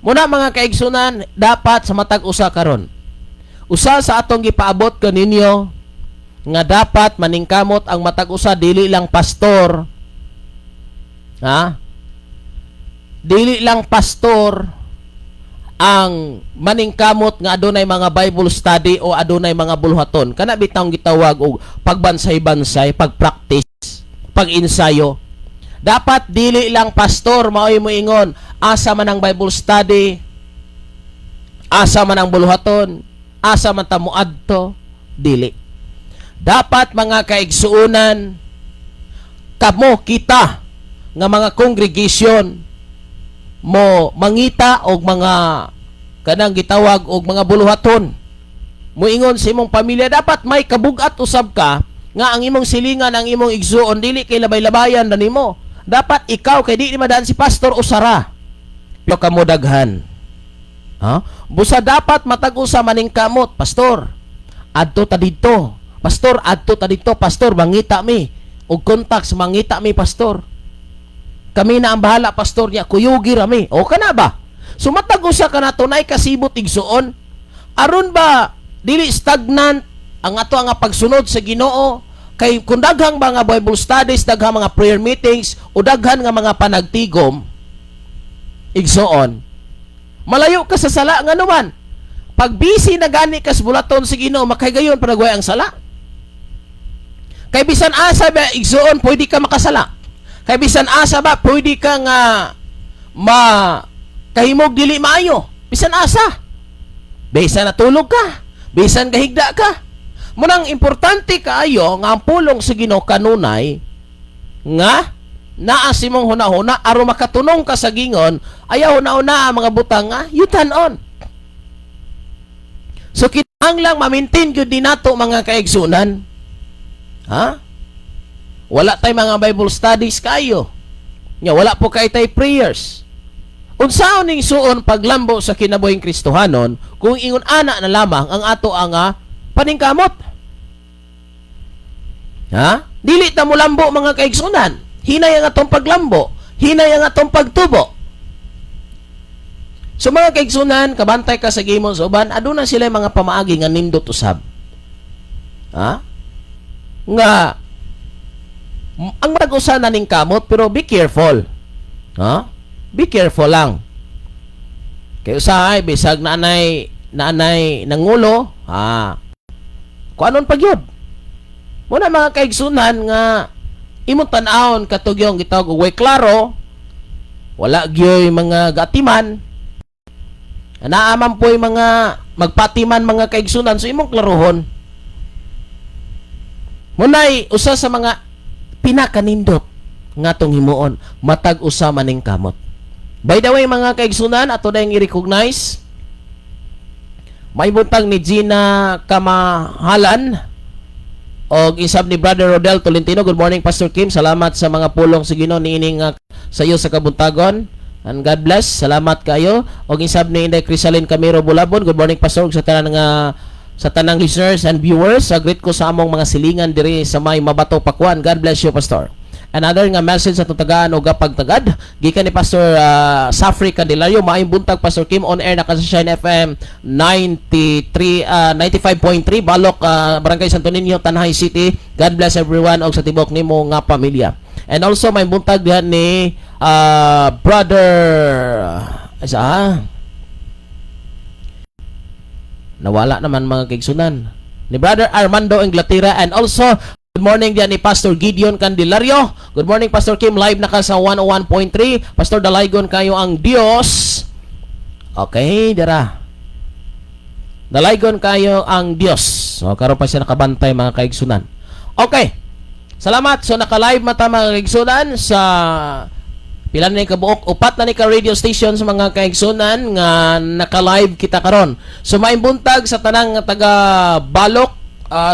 Muna, mga kaigsunan, dapat sa matag usa karon. Usa sa atong gipaabot kaninyo nga dapat maningkamot ang matag usa, dili lang pastor. Ha? Dili lang pastor ang maningkamot nga adunay mga Bible study o adunay mga bulhaton. Kana bitawng gitawag og pagbansay-bansay, pagpractice, pag-ensayo. Dapat dili lang pastor maoy moingon asa man ang Bible study, asa man ang bulhaton, asa man ta moadto, dili. Dapat, mga kaigsuonan, kamo, kita nga mga congregation mo mangita og mga kanang gitawag og mga buluhaton. Muingon sa imong pamilya, dapat may kabugat usab ka nga ang imong silingan, ang imong igsuon, dili kay labay-labayan na nimo. Dapat ikaw, kay di madaan si pastor usara. Pero kamo daghan. Ha? Busa dapat matag usa maningkamot, "Pastor, adto ta didto. Pastor, adto ta didto. Pastor, mangita mi og contacts, mangita mi, pastor. Kami na ang bahala, pastor niya, kuyugi ra mi." O kana ba? So matag usa ka nato nay kasibot, igsuon. Aron ba dili stagnant ang ato ang pagsunod sa Ginoo, kay kung daghang mga Bible studies, daghang mga prayer meetings o daghan nga mga panagtigom, igsoon, malayo ka sa sala. Nga naman pag busy na gani ka sa bulaton sa Ginoo, makahigayon panagway ang sala. Kay bisan asa ba, igsoon, pwede ka makasala. Kay bisan asa ba, pwede ka nga ma kahimog dili maayo. Bisan asa. Bisan natulog ka, bisan gahigda ka. Munang importante kaayo nga ang pulong sa Ginoo kanunay nga naa sa imong hunahuna aron makatunong ka sa gingon, ayaw huna-huna ang mga butang nga yutan-on. So kinahanglang ma-maintain gyud din nato, mga kaigsunan. Ha? Wala tay mga Bible studies kayo. Nya wala po kay tay prayers. Unsaon ning suon paglambo sa kinabuhing Kristohanon kung ingon ana na lamang ang ato ang paningkamot? Ha? Dili ta molambo, mga kaigsunan. Hinay ang atong paglambo, hinay ang atong pagtubo. So mga kaigsunan, kabantay ka sa gimon sa uban, aduna sila mga pamaagi nga nindot usab. Ha? Nga ang matag usa na ning kamot, pero be careful. Ha? Be careful lang. Kay usahay bisag naanay naanay nangulo, ha. Kung anon pagyud. Muna, mga kaigsunan, nga imong tan-awon katugyong gitawag og way klaro, wala gyoy mga gatiman, naaman po'y mga magpatiman, mga kaigsunan, so imong klarohon. Munay usa sa mga pinakanindot nga tong himuon, matag usa maning kamot. By the way, mga kaigsunan, ato na yung i-recognize. May buntag ni Gina Kamahalan og isab ni Brother Rodel Tolentino. "Good morning, Pastor Kim. Salamat sa mga pulong sa Ginoo niining sa iyo sa kabuntagon. And God bless." Salamat kayo. Og isab ni Inday Crisaline Camero Bulabon. "Good morning, Pastor, ug sa tanan nga sa tanang listeners and viewers. Sa greet ko sa among mga silingan diri sa may Mabato, Pakuan. God bless you, Pastor." Another nga message sa tutagaan og pagtagad gikan ni Pastor Safri Candelario. Maayong buntag, Pastor Kim, on air na ka sa Shine FM 93 95.3, Balok, Barangay Santo Niño, Tanjay City. God bless everyone og sa tibok nimo nga pamilya. And also may buntag diha ni brother asa nawala naman, mga kaigsunan, ni Brother Armando Inglaterra. And also good morning diyan ni Pastor Gideon Candelario. Good morning, Pastor Kim, live na ka sa 101.3. Pastor, dalaygon kayo ang Dios. Okay, dira. Dalaygon kayo ang Dios. So karon pa siya nakabantay, mga kaigsunan. Okay. Salamat. So naka-live mata, mga kaigsunan, sa pila ni kabuok, upat na ni ka radio station sa mga kaigsunan nga naka-live kita karon. So maayong buntag sa tanang nga taga Balok,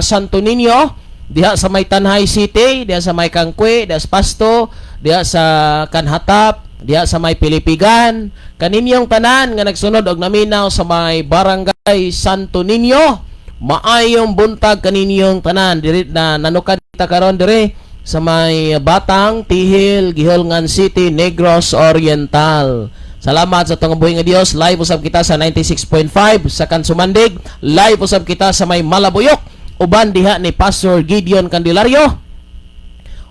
Santo Niño, diha sa may Tanjay City, diha sa may Kangkwe, diha sa Pasto, diha sa Kanhatap, diha sa may Pilipigan, kaninyong tanan nga nagsunod og naminaw sa may Barangay Santo Niño, maayong buntag kaninyong tanan. Diri na nanukad kita karon dire sa may Batang Tihil, Guihulngan City, Negros Oriental. Salamat sa atong buhi nga Dios. Live usab kita sa 96.5 sa Kansumandig. Live usab kita sa may Malabuyok. Uban diha ni Pastor Gideon Candelario.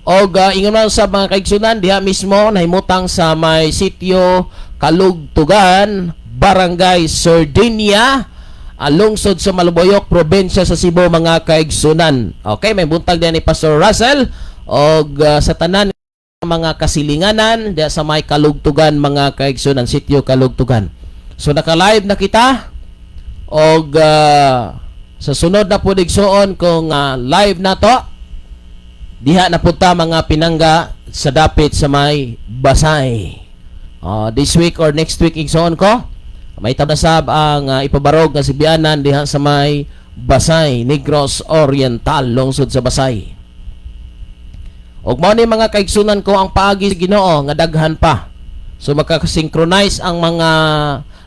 Og ingon man sa mga kaigsunan diha mismo nahimutang sa may sitio Kalugtugan, Barangay Sardinia, lungsod sa Malubuyok, probinsya sa Cebu, mga kaigsunan. Okay, may buntag diha ni Pastor Russell og sa tanan mga kasilinganan diha sa may Kalugtugan, mga kaigsunan, sitio Kalugtugan. So naka-live na kita og sa sunod na pud, igsuon, kung live na to diha na punta, mga pinangga, sa dapit sa may Basay. This week or next week, igsuon ko, may tabasab ang ipabarog nga sibianan diha sa may Basay, Negros Oriental, lungsod sa Basay. Ug mao ni, mga kaigsunan ko, ang paagi sa Ginoo nga daghan pa. So makaka-synchronize ang mga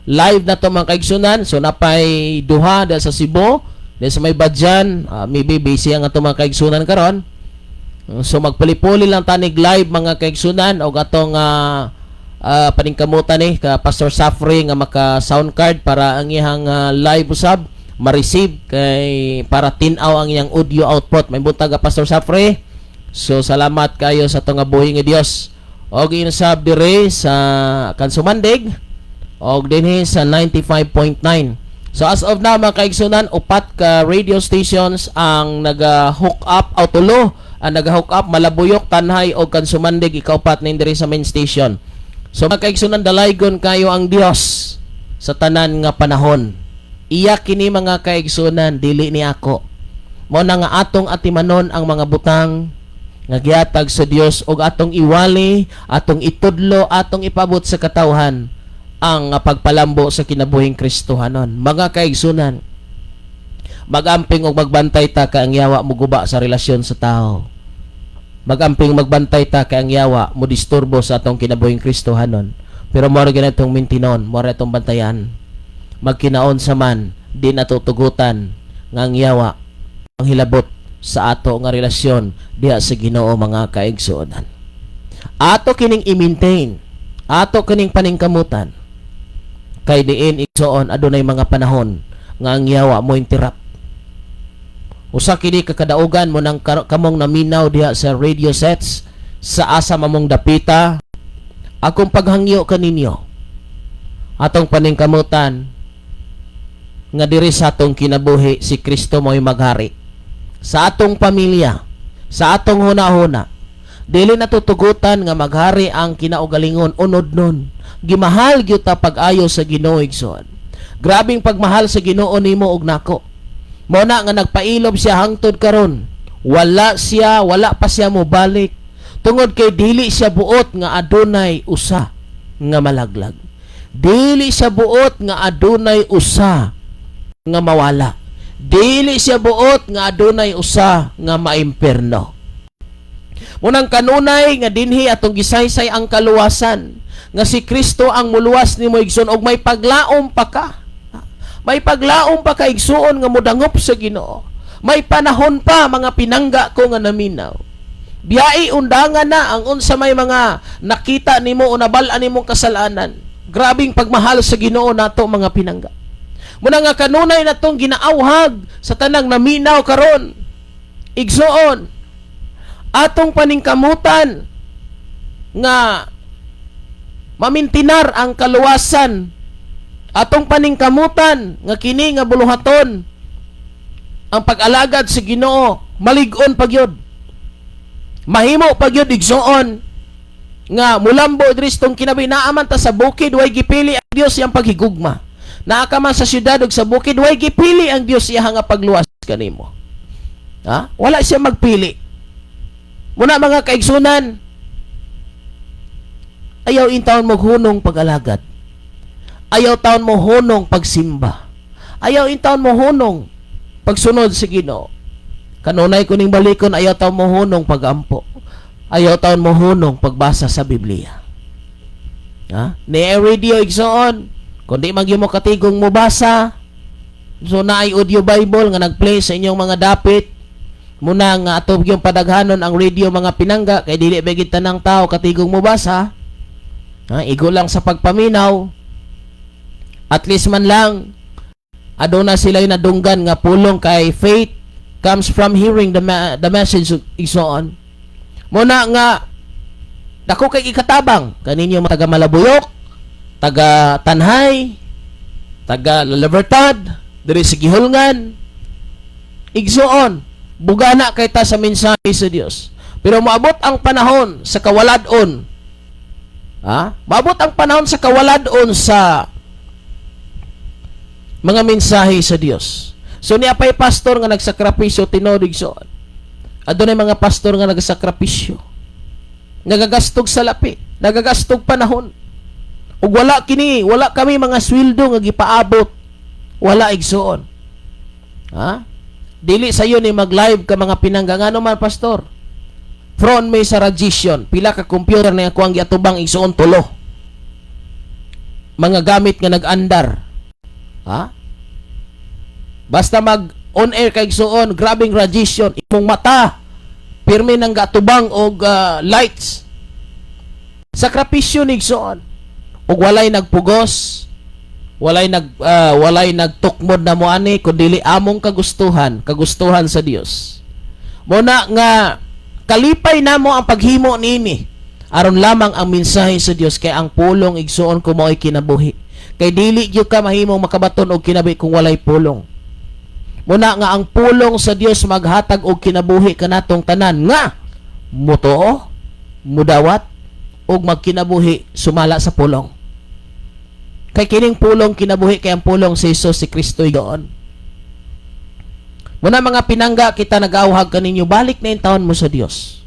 live na to, mga kaigsunan. So napay duha diha sa Cebu, diha sa may Badjan, maybe busy ang ato mga kaigsunan karon. So magpuli-puli lang tanig live, mga kaigsunan, og atong paningkamutan ni ka Pastor Safri nga maka sound card para ang iyang live usab ma-receive kay para tin-aw ang iyang audio output. May buntag, Pastor Safri. So salamat kayo sa atong buhi nga Dios. Og inusab dire sa Kansumandig og dinhi sa 95.9. So as of now, mga kaigsunan, upat ka radio stations ang naga-hook up o tulo ang naga-hook up: Malabuyok, Tanjay og Kansumandig, ikaupat ni diri sa main station. So mga kaigsunan, dalaygon kayo ang Dios sa tanan nga panahon. Iya kini, mga kaigsunan, dili ni ako. Mao na nga atong atimanon ang mga butang nga gihatag sa Dios ug atong iwali, atong itudlo, atong ipabot sa katawhan ang pagpalambo sa kinabuhing Kristohanon. Mga kaigsunan, magamping og magbantay ta kay ang yawa muguba sa relasyon sa tao. Magamping magbantay ta kay ang yawa mo disturbo sa atong kinabuhing Kristohanon. Pero mao ra ganitong mintinon, mao ra itong bantayan. Magkinaon sa man, di natutugutan nga ang yawa ang hilabot sa ato nga relasyon diha sa Ginoo, mga kaigsuonan. Ato kining i-maintain, ato kining paningkamutan. Kay diin, igsoon, adunay mga panahon nga ang yawa mo interrupt. Usa kini kakadaugan mo nang kamong naminaw diha sa radio sets sa asa mamong dapita, akong paghangyo kaninyo, atong paningkamutan nga diri sa atong kinabuhi si Kristo mo'y maghari sa atong pamilya, sa atong hunahuna. Dili natutugutan nga maghari ang kinaugalingon unod nun. Gimahal gyud ta pag-ayo sa Ginoo, igsoon. Grabing pagmahal sa Ginoo nimo og nako. Mao na nga nagpailob siya hangtod karon. Wala siya, wala pa siya mobalik. Tungod kay dili siya buot nga adunay usa nga malaglag. Dili siya buot nga adunay usa nga mawala. Dili siya buot nga adunay usa nga maimperno. Munang kanunay nga dinhi atong gisaysay ang kaluwasan nga si Kristo ang muluwas nimo, igsoon, og may paglaom pa ka. May paglaom pa ka, igsuon, nga modangop sa Ginoo. May panahon pa, mga pinangga ko nga naminaw. Biyai undangan na ang unsa may mga nakita nimo o nabal-an nimong kasalanan. Grabing pagmahal sa Ginoo nato, mga pinangga. Muna nga kanunay na tong ginaawhag sa tanang naminaw karon. Igsoon, atong paningkamutan nga mamintinar ang kaluwasan, atong paningkamutan nga kini nga buluhaton, ang pag-alagad sa Ginoo, malig-on pagyod, mahimo pagyod, igsoon, nga mulambo diri sa tong kinabuhi. Naa man ta sa bukid, way gipili ang Dios iyang paghigugma. Naa ka man sa syudad ug sa bukid, way gipili ang Dios iya nga pagluwas kanimo, ha? Wala siya magpili. Muna, mga kaigsunan, ayaw intawon mo hunong pag-alagad, ayaw taon mo hunong pagsimba, ayaw intawon mo hunong pagsunod sa Ginoo. Kanunay ko ning balikon, ayaw taon mo hunong pagampo, ayaw taon mo hunong pagbasa sa Biblia, ha? Ni radio, igsoon, kundi magyud mo katigong mobasa, so naay audio Bible nga nagplay sa inyong mga dapit. Muna nga ato yung padaghanon ang radio, mga pinangga, kay dili ba gid tanang tao katigong mobasa, ha? Igo lang sa pagpaminaw. At least man lang aduna sila yung nadunggan nga pulong, kay faith comes from hearing the message, igsoon. Muna nga dako kay ikatabang kaninyo mga taga Malabuyok, taga Tanjay, taga La Libertad, diri sa Guihulngan. Igsoon, bugana kay ta sa mensahe sa Dios. Pero moabot ang panahon sa kawalad-on. Ha? Maabot ang panahon sa kawalad-on sa mga mensahe sa Dios. So niya pa'y pastor nga nagsakripisyo tinuod, igsoon. Adunay mga pastor nga nagsakripisyo. Nagagastog salapi, nagagastog panahon. Ug wala kini, wala kami mga sweldo nga gipaabot. Wala, igsoon. Ha? Dili sayo ni mag-live ka, mga pinangga. Ngano man, pastor? Prone may sa radiation. Pila ka computer na ako ang giatubang, igsoon? Tulo. Mga gamit nga nag-andar. Ha? Basta mag on air kay, igsoon, grabing radiation, imong mata pirmi nang gatubang og lights. Sakripisyo ni, igsoon. Ug walay nagpugos, walay nagtukmod na mo ani kundi among kagustuhan, kagustuhan sa Dios. Muna nga kalipay namo ang paghimo niini aron lamang ang mensahe sa Dios, kay ang pulong, igsoon ko, mao'y kinabuhi. Kay dili gyud ka mahimong makabaton og kinabuhi kung walay pulong. Muna nga ang pulong sa Dios maghatag og kinabuhi kanatong tanan nga mutuo, mudawat ug magkinabuhi sumala sa pulong. Kay kining pulong kinabuhi, kay ang pulong si Jesus si Kristo doon. Muna, mga pinangga, kita nag-awhag kaninyo, balik na intawon mo sa Dios.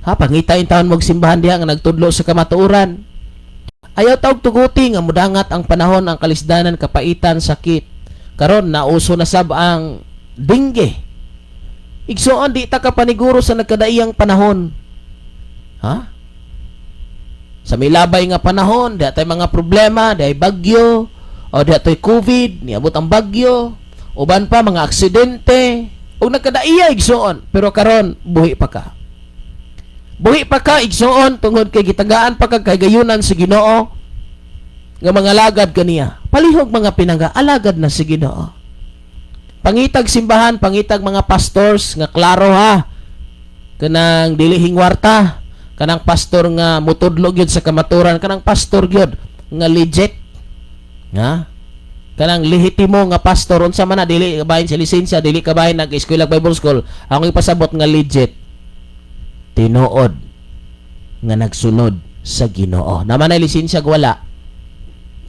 Ha, pangita intawon mo og simbahan diha nga nagtudlo sa kamatuoran. Ayaw tawag tuguti nga mudangat ang panahon, ang kalisdanan, kapaitan, sakit. Karon nauso na sab ang dengue. Igsoon, di ta ka paniguro sa nagkadaiyang panahon. Ha? Sa milabay nga panahon, di tay mga problema, di ay bagyo, o di to'y COVID, niabot ang bagyo, uban pa mga aksidente, ug nagkadaiya, igsoon. Pero karon buhi pa ka. Buhi pa ka, igsoon, tungod kay gitagaan pa ka kahigayunan sa Ginoo nga mga alagad kaniya. Palihog, mga pinangga, alagad na si Ginoo. Pangitag simbahan, pangitag mga pastors nga klaro, ha. Kanang dili hingwarta, kanang pastor nga mutudlo gyud sa kamaturan, kanang pastor gyud nga legit. Ha? Kanang lehitimo nga pastor, unsa man na, dili kabahin sa lisensya, dili kabahin nag-eskwela, Bible school. Ako ipasabot nga legit. Tinuod nga nagsunod sa Ginoo. Naman ay lisensya wala.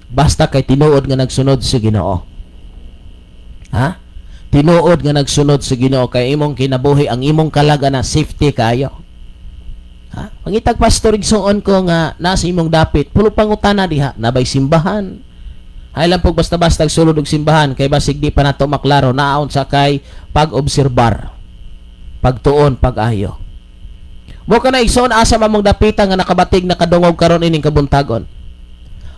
Basta kay tinuod nga nagsunod sa Ginoo. Ha? Tinuod nga nagsunod sa Ginoo, kay imong kinabuhi, ang imong kalaga na safety kayo. Ha? Pangitag pastor, igsuon ko, nga nasa imong dapit, pulo pangutana diha, nabay simbahan. Hay lang pag basta-basta sulod og simbahan, kay basig di pa nato maklaro naon sa kay pag-obserbar. Pagtuon, pag-ayo. Mo ka na, igsoon, asa man mong dapita nga nakabatig, nakadungog karon ining kabuntagon.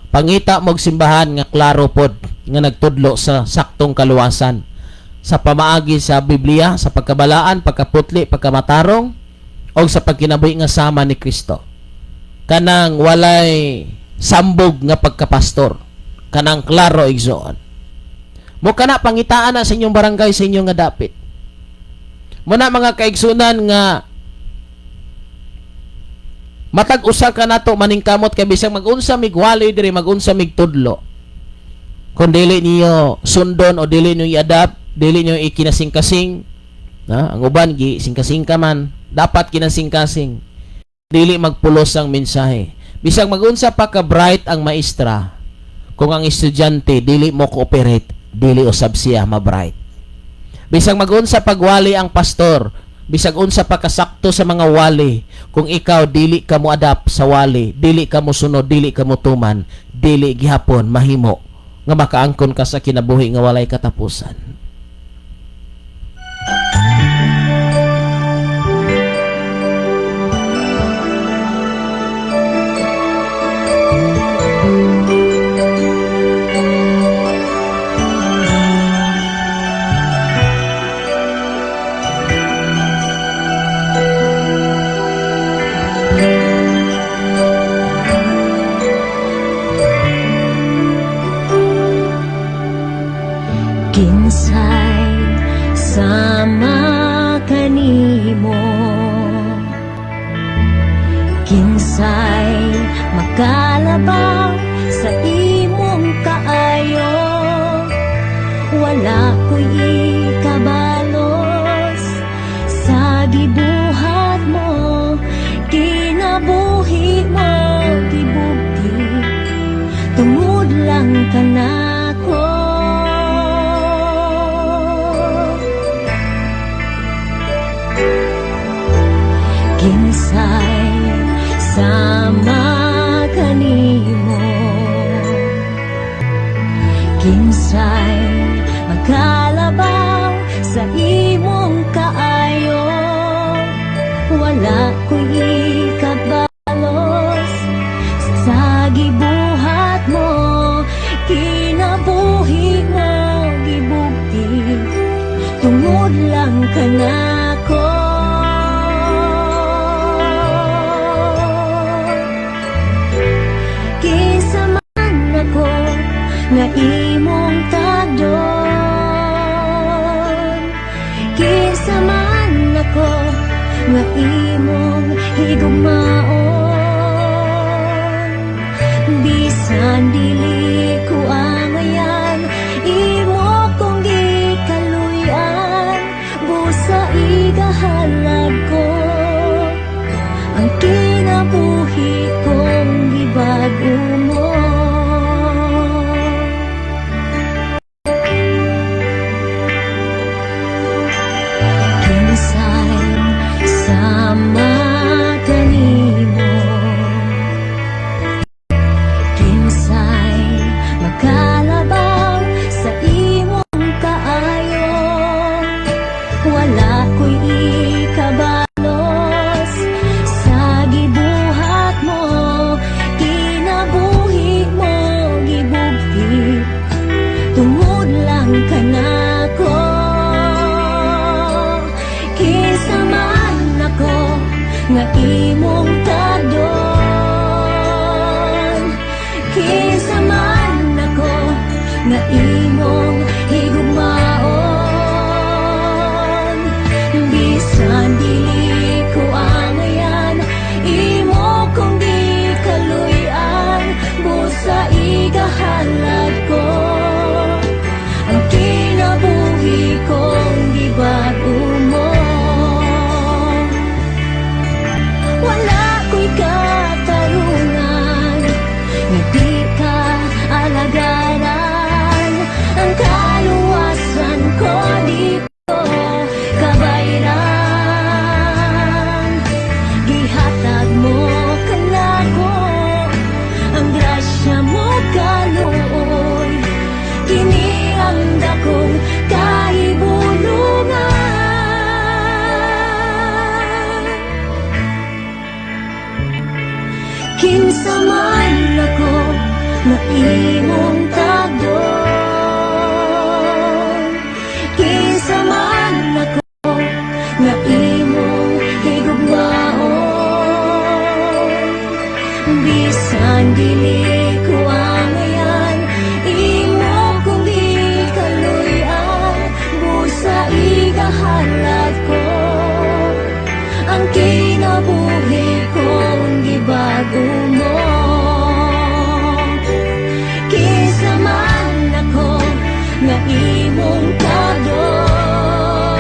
Pangita mog simbahan nga klaro pod nga nagtudlo sa saktong kaluwasan sa pamaagi sa Biblia, sa pagkabalaan, pagkaputli, pagkamatarong. O sa pagkinabuhi nga sama ni Kristo. Kanang walay sambog nga pagkapastor. Kanang klaro, igsoon. Mo kana pangitaan na sa inyong barangay, sa inyong nga dapit. Muna, mga kaigsunan, nga matag usa ka nato maningkamot kay bisag magunsa mig wali diri, magunsa mig tudlo, kung dili niyo sundon o dili niyo i-adapt, dili niyo ikinasing-kasing na, ang uban gi singkasingka man, dapat kinasing-kasing, dili magpulos ang mensahe. Bisag magunsa pa ka bright ang maestra, kung ang estudyante dili mo cooperate, dili usab siya ma-bright. Bisag magunsa pagwali ang pastor, bisag unsa pa kasakto sa mga wali, kung ikaw dili ka mo adapt sa wali, dili ka mo sunod, dili ka mo tuman, dili gihapon mahimo nga makaangkon ka sa kinabuhi nga walay katapusan. Kinsay sama kanimo, kinsay makalabaw sa imong kaayo? Wala ko'y ikabalos sa gibuhat mo. Kinabuhi mo gibugti tungod lang kanako. Kinsay sama kanimo, kinsay magkalabaw sa imong kaayo? Wala ko'y ikabalos sa gibuhat mo. Kinabuhi mo gibugti tungod lang kanako. Kinsa man ako nga imong tagdon, kinsa man ako nga imong higugmaon, bisan dili ko angayan, imo kong gikaluy-an. Busa igahalad ko ang kinabuhi kong gibag-o mo. Kinsay sama kanimo, kinsay makalabaw sa imong kaayo? Wala ko'y ikabalos sa gibuhat mo. Kinabuhi mo gibugti tungod lang kanako. Kinsa man ako nga imong tagdon, kinsa man ako nga imong higugmaon, bisan dili ko angayan, imo kong gikaluy-an. Busa igahalad ko ang kinabuhi kong gibag-o mo. Wala ko'y katarungan nga di ka alagaran. Ang kaluwasan ko di ko kabayran. Gihatag mo kanako ang grasya mo kaluoy. Kini ang dakong kahibulungan. Kinsa man ako nga imong tagdon, kinsa man ako nga imong higugmaon. Ang kinabuhi kong gibago mo. Kinsa man ako nga imong tagdon,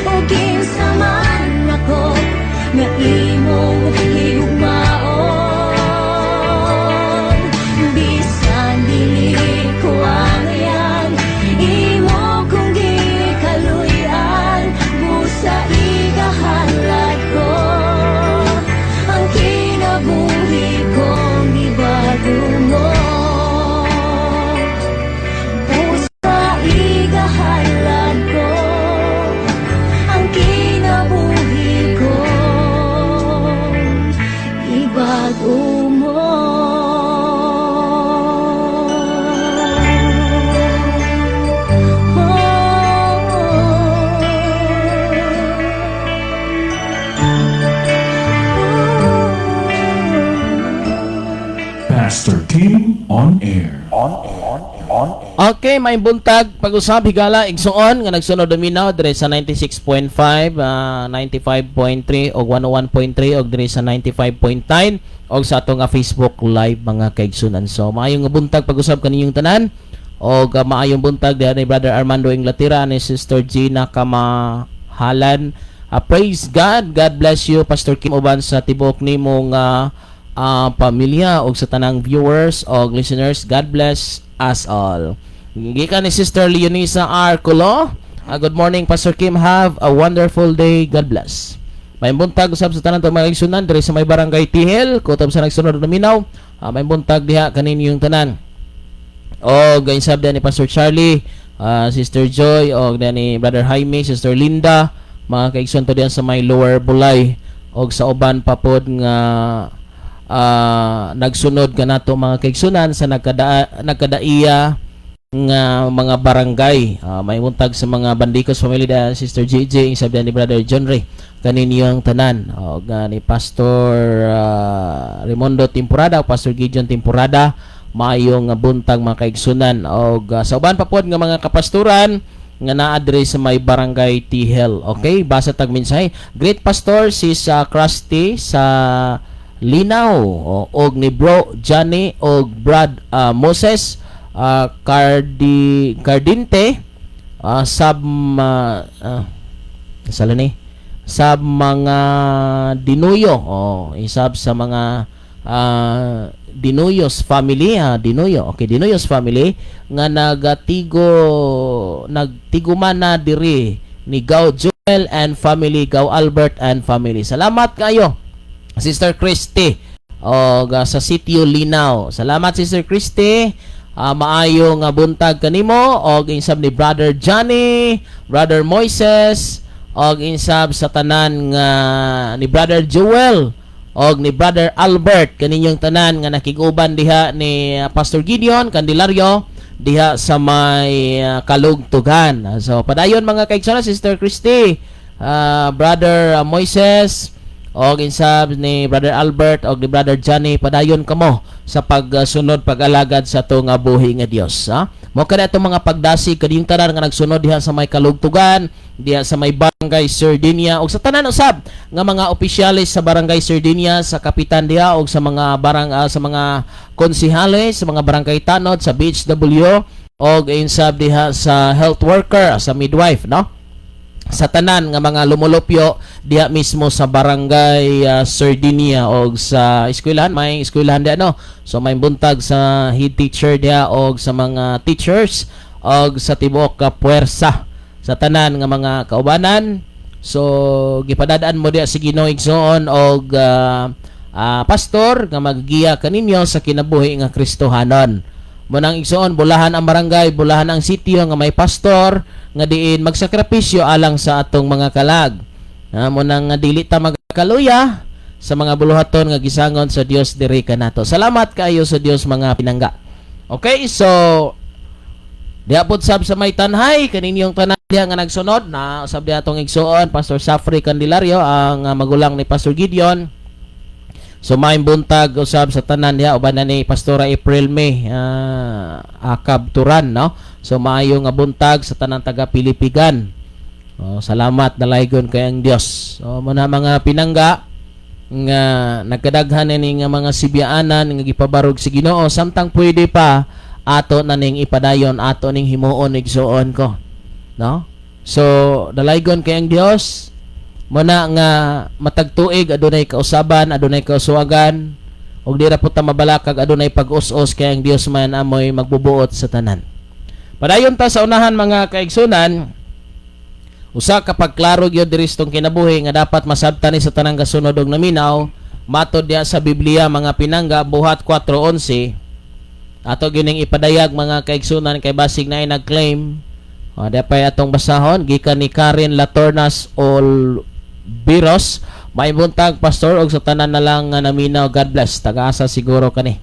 o kinsa man ako nga imong higugmaon. Bisan dili ko angayan, imo kong gikaluy-an. Busa igahalad ko ang kinabuhi kong gibago mo. Busa igahalad ko ang kinabuhi ko gibago mo. Pastor Kim on Air. Okay, may buntag pag-usab, higala, igsuon nga nagsunod dominaw dire sa 96.5, 95.3 og 101.3 og dire sa 95.9 og sa ato nga Facebook Live, mga kaigsunan. So maayong nga buntag pag-usab kaninyong tanan og maayong buntag diha ni Brother Armando Inglatira, ni Sister Gina Kamahalan. Praise God. God bless you, Pastor Kim, uban sa tibuok nimong pamilya og sa tanang viewers og listeners. God bless us all. Gikan ni Sister Leonisa R. Culo. Good morning, Pastor Kim. Have a wonderful day. God bless. May buntag usab sa tanan mga igsunan diri sa may Barangay Tihel, kutob sa nagsunod na minaw. May buntag diha kaninyong tanan. O gayon sab ni Pastor Charlie, Sister Joy og ni Brother Jaime, Sister Linda, mga kaigsoon to diyan sa may Lower Bulay og sa uban pa pod nga nagsunod kanato, mga kaigsunan, sa nagkadaiya nga mga barangay. May buntag sa mga Bandikos family da, Sister JJ, sabi ni Brother John Ray kaninyong tanan og ni Pastor Raimundo Temporada, Pastor Gideon Temporada, maayong buntag, mga kaigsunan, og sa uban pa pod nga mga kapastoran nga naa diri sa may Barangay Tihel. Okay, basa tag mensahe. Great Pastor si sa Krusty sa Linaw og ni Bro Johnny og Brad Moses Cardi Cardinte sab sala ni sa mga Dinuyo, oh, isab sa mga Dinuyos family, ha, Dinuyo, okay, Dinuyos family nga nagatigo nagtiguman na diri ni Gaw Joel and family, Gaw Albert and family. Salamat kayo, Sister Christy og sa Sitio Linaw. Salamat, Sister Christy. Maayo nga buntag kanimo og insab ni Brother Johnny, Brother Moises og insab sa tanan nga ni Brother Joel og ni Brother Albert, kaninyong tanan nga nakiguban diha ni Pastor Gideon Candelario diha sa may Kalugtugan. So padayon, mga kaigsoon, Sister Christy, Brother Moises og insab ni Brother Albert og ni Brother Johnny, padayon kamo sa pagsunod, pag-alagad sa ato nga buhi nga Dios, ha. Mo kada atong mga pagdasig kaniyong tanan nga nagsunod diha sa may Kalugtugan, diha sa may Barangay Sardinia ug sa tanan usab nga mga opisyales sa Barangay Sardinia, sa kapitan diha og sa mga sa mga konsehales, sa mga barangay tanod, sa BHW og insab diha sa health worker, sa midwife, no, sa tanan nga mga lumulupyo diha mismo sa Barangay Sardinia og sa eskwelahan, may eskwelahan diha, no. So may buntag sa head teacher diha og sa mga teachers og sa tibuok ka puwersa, sa tanan nga mga kaubanan. So gipadadaan mo diha si Ginoo, igsoon, og pastor nga maggiya kaninyo sa kinabuhi nga Kristohanon. Munang, igsoon, bulahan ang barangay, bulahan ang sitio nga may pastor nga diin magsakripisyo alang sa atong mga kalag. Munang nga dili ta magkaluya sa mga buluhaton nga gisangon sa Dios diri kanato. Salamat kaayo sa Dios, mga pinangga. Okay, so diha pod sab sa may Tanhay, kaninyong tanan diha nga nagsunod na sab diha atong igsoon Pastor Safri Candelario, ang magulang ni Pastor Gideon. So may buntag usab sa tanan diha uban na ni Pastora April May Akab Turan, no. So maayo nga buntag sa tanan taga Pilipigan. Oh, salamat, dalaygon kay ang Dios. So mao na, mga pinangga, nga nagkadaghan ni nga mga sibyaanan nga gipabarog si Ginoo, samtang pwede pa, ato na ning ipadayon, ato ning himuon, igsuon ko, no? So dalaygon kay ang Dios. Mao na nga matag tuig adunay kausaban, adunay kauswagan, ug di ra pud ta mabalakag, adunay pag-us-os kay ang Dios man amoy magbubuot sa tanan. Padayon ta sa unahan, mga kaigsunan. Usa ka pagklaro gyud diri sa tong kinabuhi nga dapat masabtan ni sa tanang gasunod og naminaw, matod diha sa Biblia, mga pinangga, Buhat 4:11. Ato gining ipadayag, mga kaigsunan, kay basig na nag-claim. O, di pa atong basahon gikan ni Karen Latornas Olbiros. "May buntag, Pastor, og sa tanan na lang nga naminaw. God bless." Taga-asa siguro kani.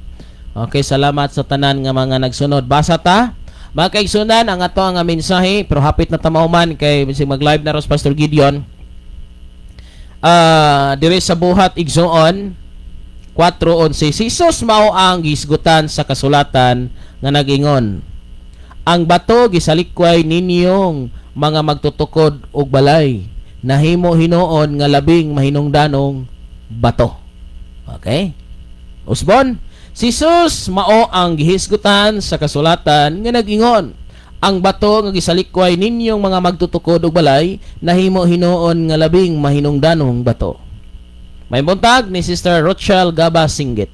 Okay, salamat sa tanan nga mga nagsunod. Basa ta, mga kaigsunan, ang ato ang mensahe, pero hapit na ta mahuman kay bisig mag-live na ros Pastor Gideon. Diri sa Buhat, igsuon, 4:11, si Jesus mao ang gisgutan sa kasulatan nga nagingon, "Ang bato gisalikway ninyong mga magtutukod og balay, nahimo hinuon nga labing mahinungdanong bato." Okay? Usbon, si Jesus mao ang gihisgutan sa kasulatan nga nagingon, "Ang bato nga gisalikway ninyong mga magtutukod og balay, nahimo hinuon nga labing mahinungdanong bato." May buntag ni Sister Rochelle Gaba Singgit.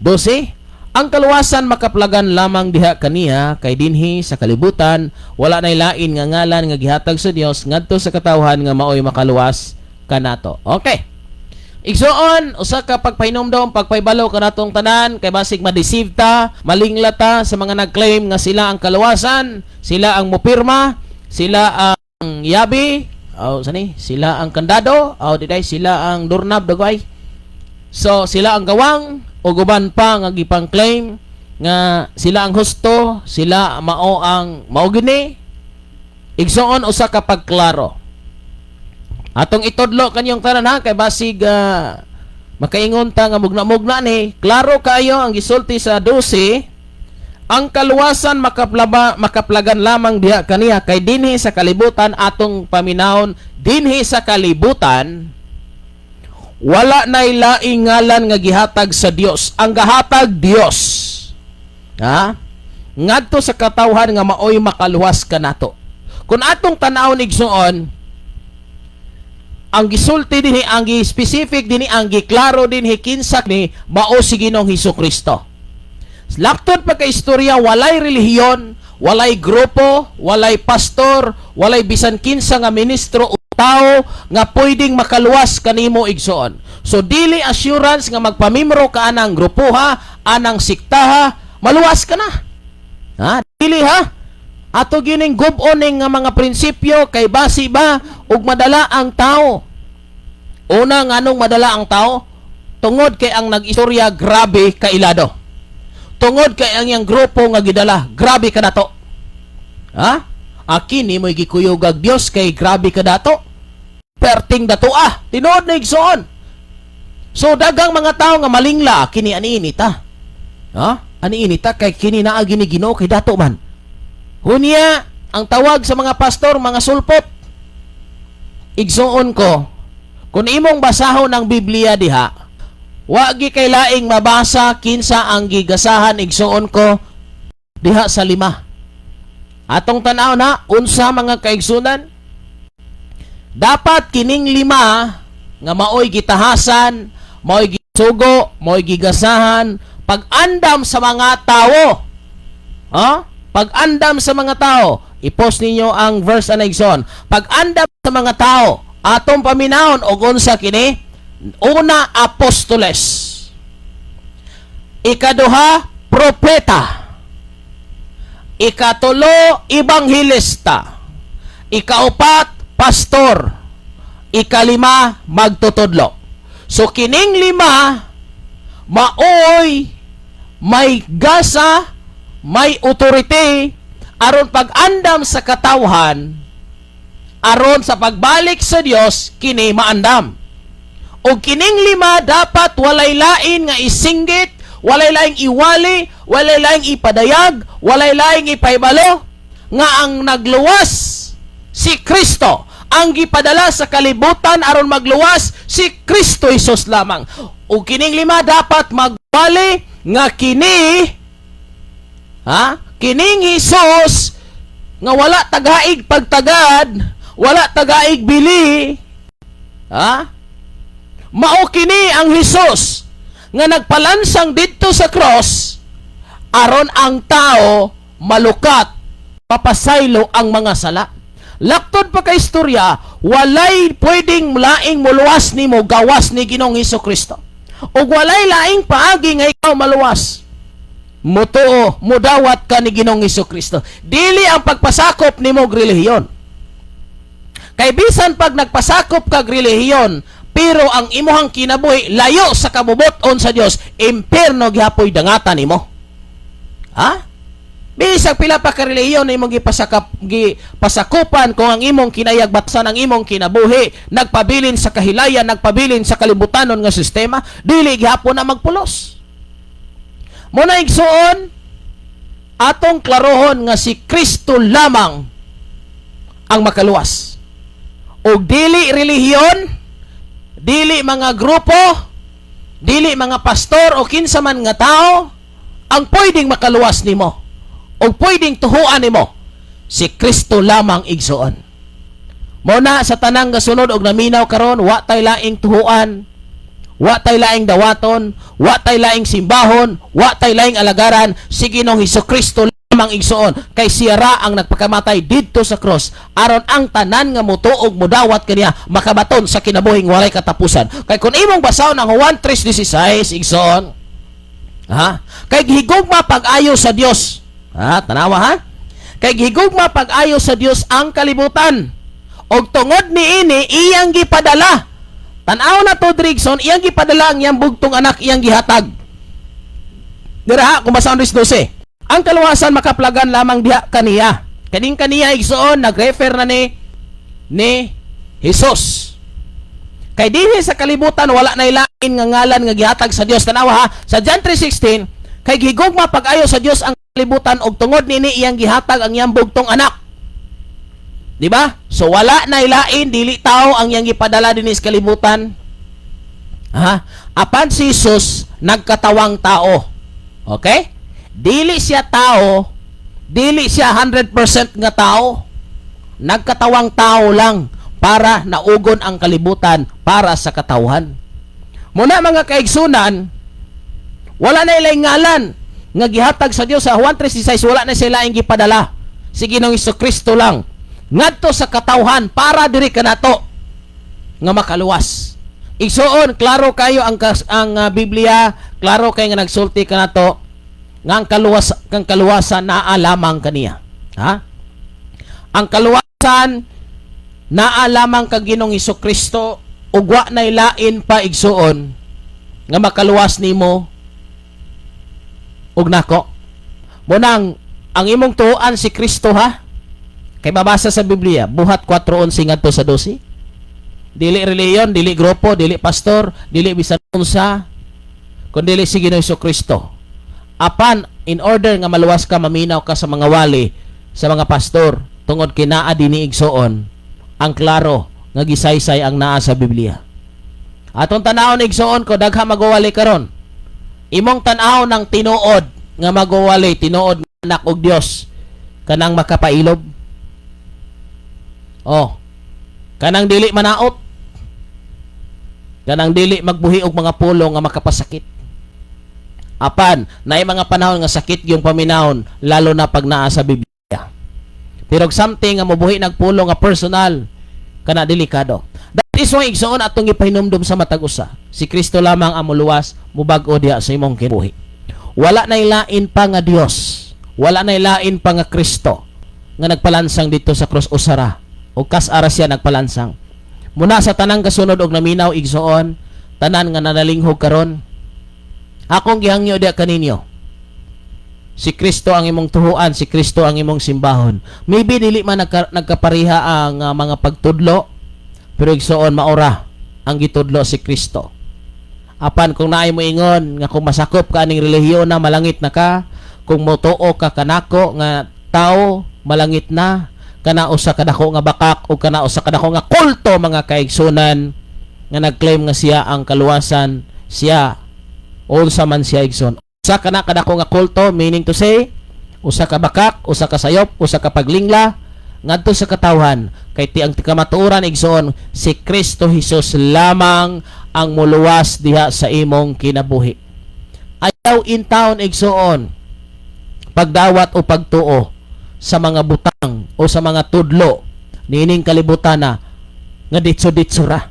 12. Ang kaluwasan makaplagan lamang diha kaniya kay dinhi sa kalibutan wala nay lain nga ngalan nga gihatag sa Dios ngadto sa katawhan nga maoy makaluwas kanato. Okay. Igsuon, usa ka pagpahinomdom, pagpahibalo kanatong tanan kay basig ma-deceive ta, malingla ta sa mga nag-claim nga sila ang kaluwasan, sila ang mupirma, sila ang yabi, oh, sani, sila ang kandado, oh, diday sila ang doorknob dagway. So sila ang gawang o guban pa nga gipang-claim nga sila ang husto, sila mao ang mao gini. Igsuon, usa ka pagklaro. Atong itudlo kanyong tanan ha, kay basig makaingon ta nga mugna-mugna ni. Klaro kaayo ang gisulti sa 12: ang kaluwasan makaplagan lamang diha kaniya kay dinhi sa kalibutan, atong paminawon, dinhi sa kalibutan wala nay laing ngalan nga gihatag sa Dios. Ang gahatag Dios, ha, ngadto sa katawhan nga maoy makaluwas kanato. Kung atong tan-awon, igsuon, ang gisulti dinhi, ang gi-specific dinhi, ang giklaro dinhi, kinsa ni mao si Ginoong Hesus Kristo. Laktod pagka-istorya, walay relihiyon, walay grupo, walay pastor, walay bisan kinsa nga ministro o tao nga pwedeng makaluwas kanimo, igsoon. So dili assurance nga magpamimro ka anang grupoha, anang siktaha, maluwas ka na. Ha? Dili ha? Ato gining gub-on ning nga mga prinsipyo kay basi ba ug madala ang tao. Una, nganong madala ang tao? Tungod kay ang nag-istorya grabe kailado. Tungod kay ang iyang grupo nga gidala grabe kadato. Ha? Akin ni mo'y gikuyogag Dios kay grabe kadato. Perting dato ah. Tinuod na, igsoon. So dagang mga tao nga malingla kini, ani ta. Ha? Ani ta kay kini naa gini Ginoo kay dato man. Hunya, ang tawag sa mga pastor, mga sulpot. Igsuon ko, kung imong basahon ang Biblia diha, wa gi kay laing mabasa kinsa ang gigasahan, igsuon ko, diha sa lima. Atong tanaw na unsa, mga kaigsunan? Dapat kining lima nga maoy gitahasan, maoy gisugo, maoy gigasahan, pag-andam sa mga tao. Ha? Pag-andam sa mga tao. I-post ninyo ang verse ana, igsoon. Pag-andam sa mga tao, atong paminawon og unsa kini? Una, apostoles. Ikaduha, propeta. Ikatulo, ebanghelista. Ikaupat, pastor. Ikalima, magtutudlo. So kining lima maoy may gasa, may authority aron pag-andam sa katawhan, aron sa pagbalik sa Dios kini maandam. Og kining lima dapat walay lain nga isinggit, walay laing iwali, walay laing ipadayag, walay laing ipahibalo nga ang nagluwas Si Kristo ang gipadala sa kalibutan aron magluwas, si Kristo Jesus lamang. Ug kining lima dapat magwali nga kini, ha, kining Hesus nga wala tagaig pagtagad, wala tagaig bili, ha, mao kini ang Hesus nga nagpalansang didto sa cross aron ang tao malukat, papasaylo ang mga sala. Laktod pa ka istorya, walay pwedeng laing muluwas nimo gawas ni Ginoong Hesus Kristo. Ug walay laing paagi nga ikaw maluwas. Mutuo, mudawat ka ni Ginoong Hesus Kristo. Dili ang pagpasakop nimo og relihiyon. Kay bisan pag nagpasakop kag relihiyon, pero ang imuhang kinabuhi layo sa kabubut-on sa Dios, impierno gihapoy dangatan nimo. Ha? Bisag pila pa ka relihiyon na imong gipasakupan, kung ang imong kinayag batsan ang imong kinabuhi, nagpabilin sa kahilayan, nagpabilin sa kalibutanon nga sistema, dili gihapon na magpulos. Muna, igsuon, atong klarohon nga si Kristo lamang ang makaluwas. Og dili relihiyon, dili mga grupo, dili mga pastor o kinsa man nga tao ang pwedeng makaluwas nimo o pwedeng tuhuan nimo, si Kristo lamang, igsuon. Mo na sa tanang gasunod og naminaw karon, wa tay laing tuhuan, wa tay laing dawaton, wa tay laing simbahon, wa tay laing alagaran, si Ginoong Kristo lamang, igsuon, kay siya ra ang nagpakamatay didto sa cross aron ang tanan nga mutuog, mudawat kaniya, makabaton sa kinabuhing walay katapusan. Kay kung imong basahon ang Juan 3:16, igsuon, ha, kay gihigugma pag-ayo sa Dios. Ha, tanawa ha. Kay gihigugma pag-ayo sa Dios ang kalibutan. Og tungod niini iyang gipadala. Tan-aw na to, Drigson, iyang gipadala ang iyang bugtong anak, iyang gihatag. Dira ha, kung basahon 12. Ang kaluwasan makaplagan lamang diha kaniya. Kaning kaniya, igsuon, nag-refer na ni Jesus. Kay dinhi sa kalibutan wala na lain nga ngalan nga gihatag sa Dios. Tanawa ha, sa John 3:16, kay gihigugma pag-ayo sa Dios ang kalibutan og tungod niini iyang gihatag ang iyang bugtong anak. Di ba? So wala na ilain, dili tao ang iyang gipadala dinhi sa kalibutan. Ha? Apan si Jesus nagkatawang tao. Okay? Dili siya tao, dili siya 100% nga tao. Nagkatawang tao lang para naugon ang kalibutan para sa katawhan. Muna, mga kaigsunan, wala na ilay ngalan nga gihatag sa Dios sa Juan 3:16, wala na sila ang gipadala. Si Ginoong Kristo lang ngadto sa katawhan para diri kanato nga makaluwas. Igsuon, klaro kayo ang Biblia, klaro kay nga nagsulti kanato nga ang kaluwasan naa lamang kaniya. Ha? Ang kaluwasan naa lamang kang Ginoong Kristo ug wa nay lain pa, igsuon, nga makaluwas nimo ug nako. Munang ang imong tuoan si Kristo ha. Kay mabasa sa Biblia, Buhat 4:11 ngadto sa 12. Dili reliyon, dili grupo, dili pastor, dili bisan unsa, kundi si Ginoong Kristo. Apan in order nga maluwas ka, maminaw ka sa mga wali, sa mga pastor, tungod kinaa dinhi, igsuon, ang klaro nga gisaysay ang naa sa Biblia. Atong tan-awon, igsuon, ko dagha magwali karon. Imong tan-aw ng tinuod nga magwali, tinuod nga anak og Dios, kanang makapailob. Oh. Kanang dili manaot. Kanang dili magbuhi og mga pulong nga makapasakit. Apan, naay mga panahon nga sakit yung paminahon, lalo na pag naa sa Biblia. Pero og something nga mobuhi nagpulong nga personal, kana delikado. That is why, igsoon, atong ipahinumdum sa matag usa. Si Kristo lamang ang muluwas, mubag-o diha sa imong kinabuhi. Wala na lain pa nga Dios. Wala na lain pa nga Kristo nga nagpalansang dito sa cross, usara. O kas-ara siya nagpalansang. Muna sa tanang kasunod og naminaw, igsoon, tanan nga nanalinghog karon, akong gihangyo diha kaninyo. Si Kristo ang imong tuhuan, si Kristo ang imong simbahon. Maybe dili man nagkapariha ang mga pagtudlo, pero igsoon, maora ang gitudlo, si Kristo. Apan kung naay mo ingon nga kung masakop ka aning relihiyon na, malangit na ka, kung motuo ka kanako nga tao, malangit na, Kana usa ka dako nga bakak o kana usa ka dako nga kulto, mga kaigsunan, nga nagclaim nga siya ang kaluwasan, siya unsa man siya, igsoon. Usa kana kadako nga kulto, meaning to say usa ka bakak, usa ka sayop, usa ka paglingla ngadto sa katawhan, kay ti ang kamatuoran, igsoon, si Kristo Jesus lamang ang muluwas diha sa imong kinabuhi. Ayaw intawon, igsoon, pagdawat o pagtuo sa mga butang o sa mga tudlo niining kalibutan na nga ditso-ditso ra.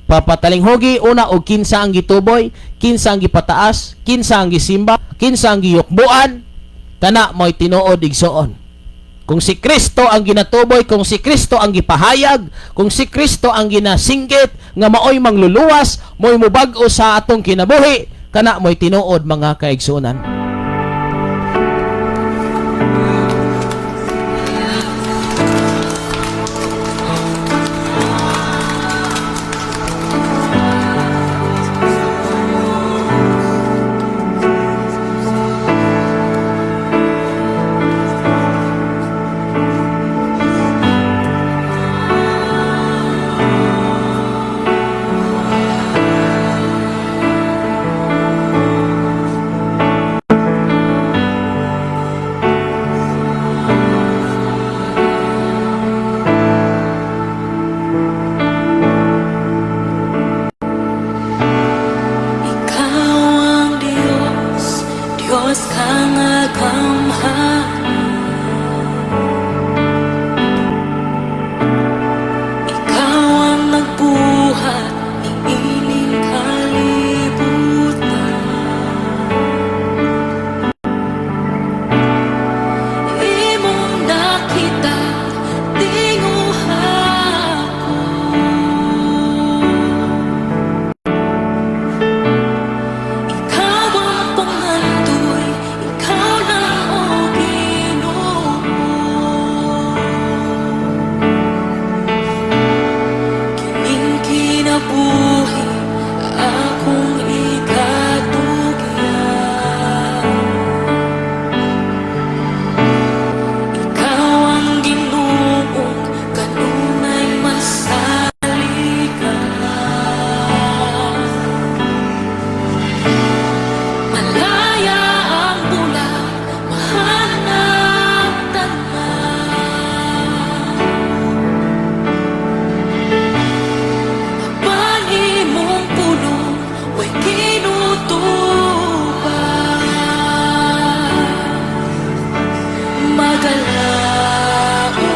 Papatalinghugi una og kinsa ang gituboy, kinsa ang gipataas, kinsa ang gisimba, kinsa ang giyukbuan, kana mo'y tinuod, igsoon. Kung si Kristo ang ginatuboy, kung si Kristo ang gipahayag, kung si Kristo ang ginasinggit nga maoy mangluluwas, mo'y mubag-o sa atong kinabuhi, kana mo'y tinuod, mga kaigsuonan. Ikaw ang Diyos, Diyos ka nga gamhanan. Ikaw ang nagbuhat niining kalibutan. Imong nakita, tinguha ko. Ikaw ang pangandoy, ikaw lang, O Ginoo. Kining kinabuhi, akong ikatugyan. Ikaw ang Ginoong kanunay masaligan. Malaya ang bulag, mahal tanan. Apan imong pulong, way kinutubad. Magalaom ka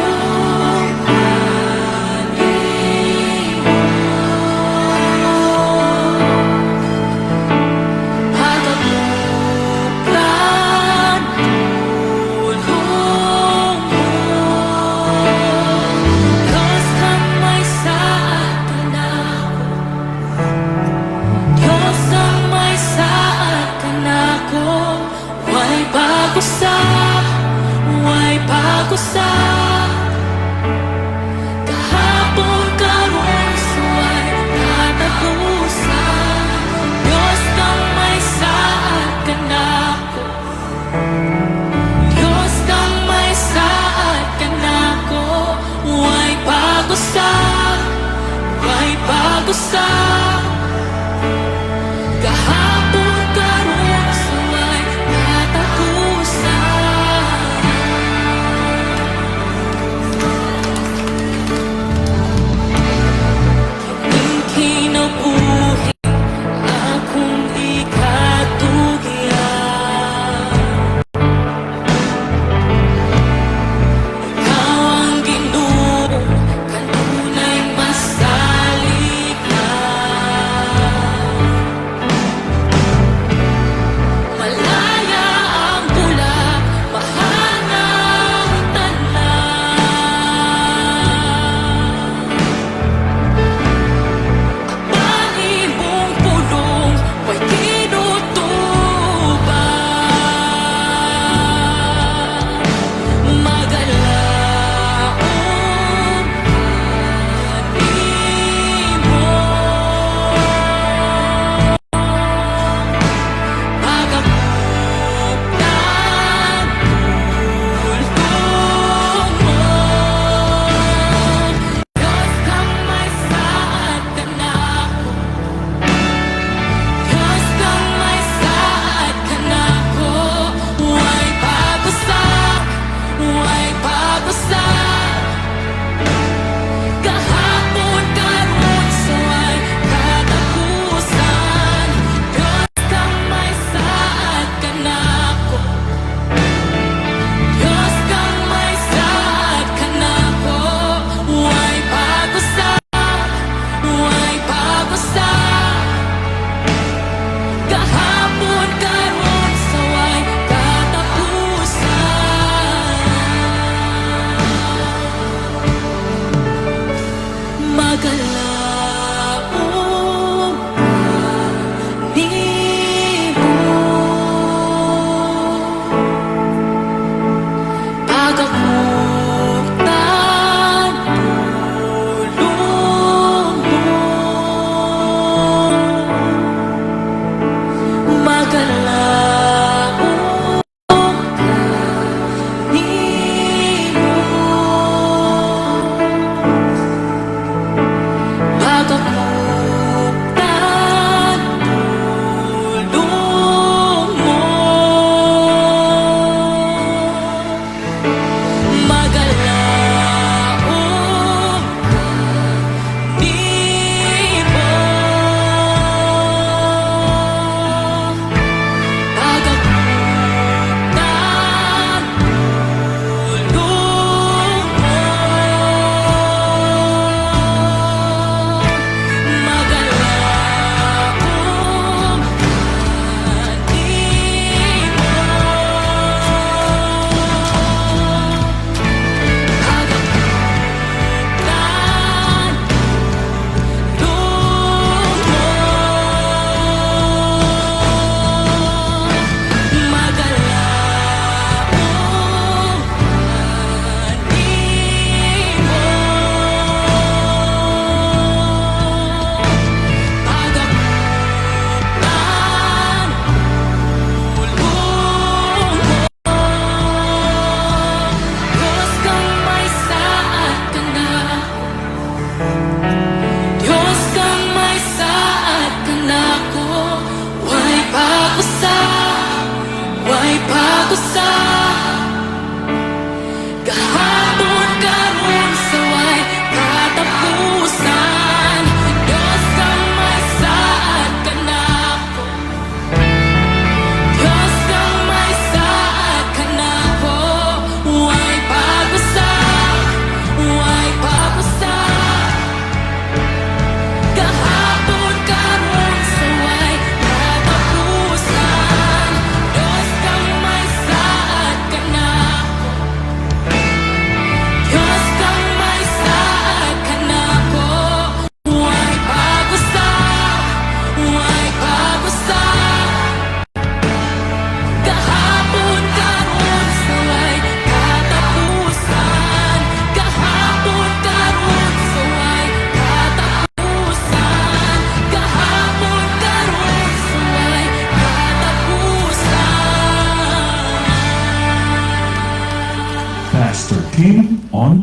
nimo. Pagamukan pulong mo. Diyos kang may saad kanako. Diyos ang may saad kanako. Way pag-usab, way pag-usab. Kahapon, karon, suway katapusan. Diyos kang may saad kanako. Diyos kang may saad kanako. Way pag-usab, way pag-usab. Kahapon, karon, suway katapusan. Kining kinabuhi, akong ikatugyan. Ikaw ang Ginoong kanunay masaligan.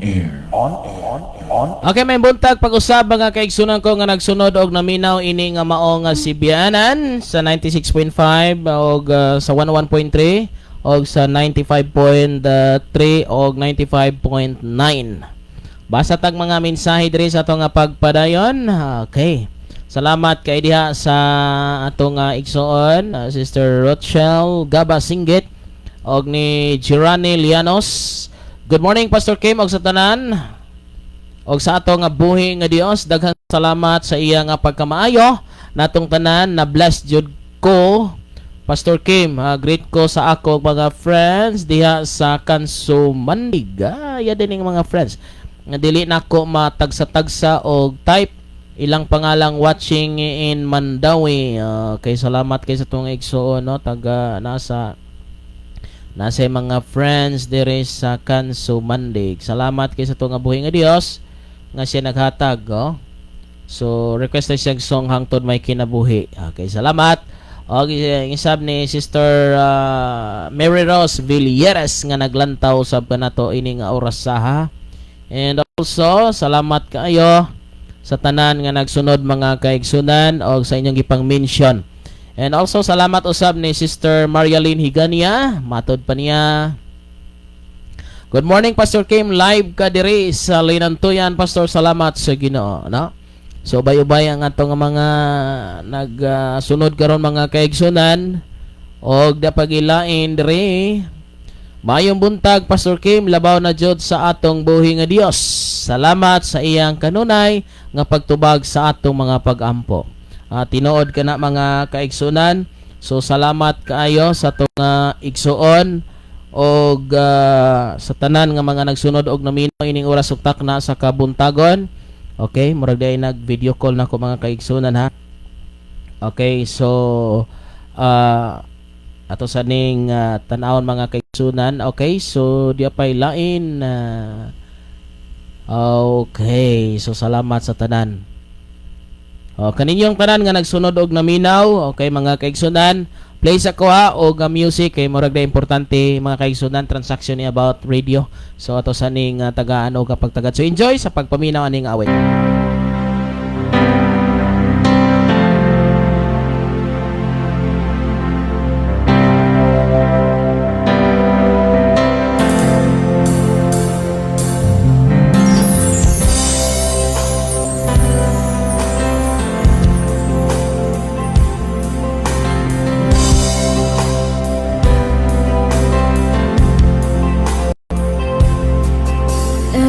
Air. Okay, may buntag pag-usab, mga kaigsunan ko nga nagsunod og naminaw ini nga mao nga sibianan sa 96.5 og sa 101.3 og sa 95.3 og 95.9. Basa tag mga mensahe diri sa ato nga pagpadayon. Okay. Salamat kay diha sa atong igsoon, Sister Rochelle Gaba Singgit og ni Girani Lianos. Good morning, Pastor Kim, og sa tanan og sa ato nga buhi nga Dios. Daghang salamat sa iya nga pagkamaayo natong tanan. Na bless jud ko, Pastor Kim. Greet ko sa ako mga friends diha sa Kansumandig. Ya din mga friends nga dili nako matagsa-tagsa og type ilang pangalang, watching in Mandawi. Kay salamat kay sa tong igsoon, no, taga nasa mga friends diri sa Kansumandig. Salamat kay sa tong nga buhi nga Dios nga siya naghatag, oh. So request na siyang song "Hangtod May Kinabuhi". Okay, salamat. Og isab ni Sister Mary Rose Villeres nga naglantaw sab kanato ini nga oras sa ha. And also salamat kaayo sa tanan nga nagsunod, mga kaigsunan, og sa inyong gipang mention. And also salamat usab ni Sister Marialine Higania, matod pa niya. Good morning, Pastor Kim, live ka diri sa Linantuyan, Pastor, salamat sa Ginoo, no? So ubay-ubay ang atong mga nagsunod karon, mga kaigsunan, og dapagilain diri. Mayong buntag, Pastor Kim, labaw na jud sa atong buhi nga Dios. Salamat sa iyang kanunay nga pagtubag sa atong mga pagampo. Tinuod ka na, mga kaigsunan. So salamat kaayo sa atong igsuon og sa tanan nga mga nagsunod og naminaw ining oras ug takna sa kabuntagon. Okay, murag day nag video call na ko, mga kaigsunan, ha. Okay, so ato sa ning tan-awon, mga kaigsunan. Okay, so di pay lain. Okay, so salamat sa tanan. O, kaninyong tanan nga nagsunod og naminaw, okay, mga kaigsunan, play sa kuha og music kay murag na importante, mga kaigsunan, transaction ni about radio. So ato sa ning tagaan og pagtagad. So enjoy sa pagpaminaw aning awit.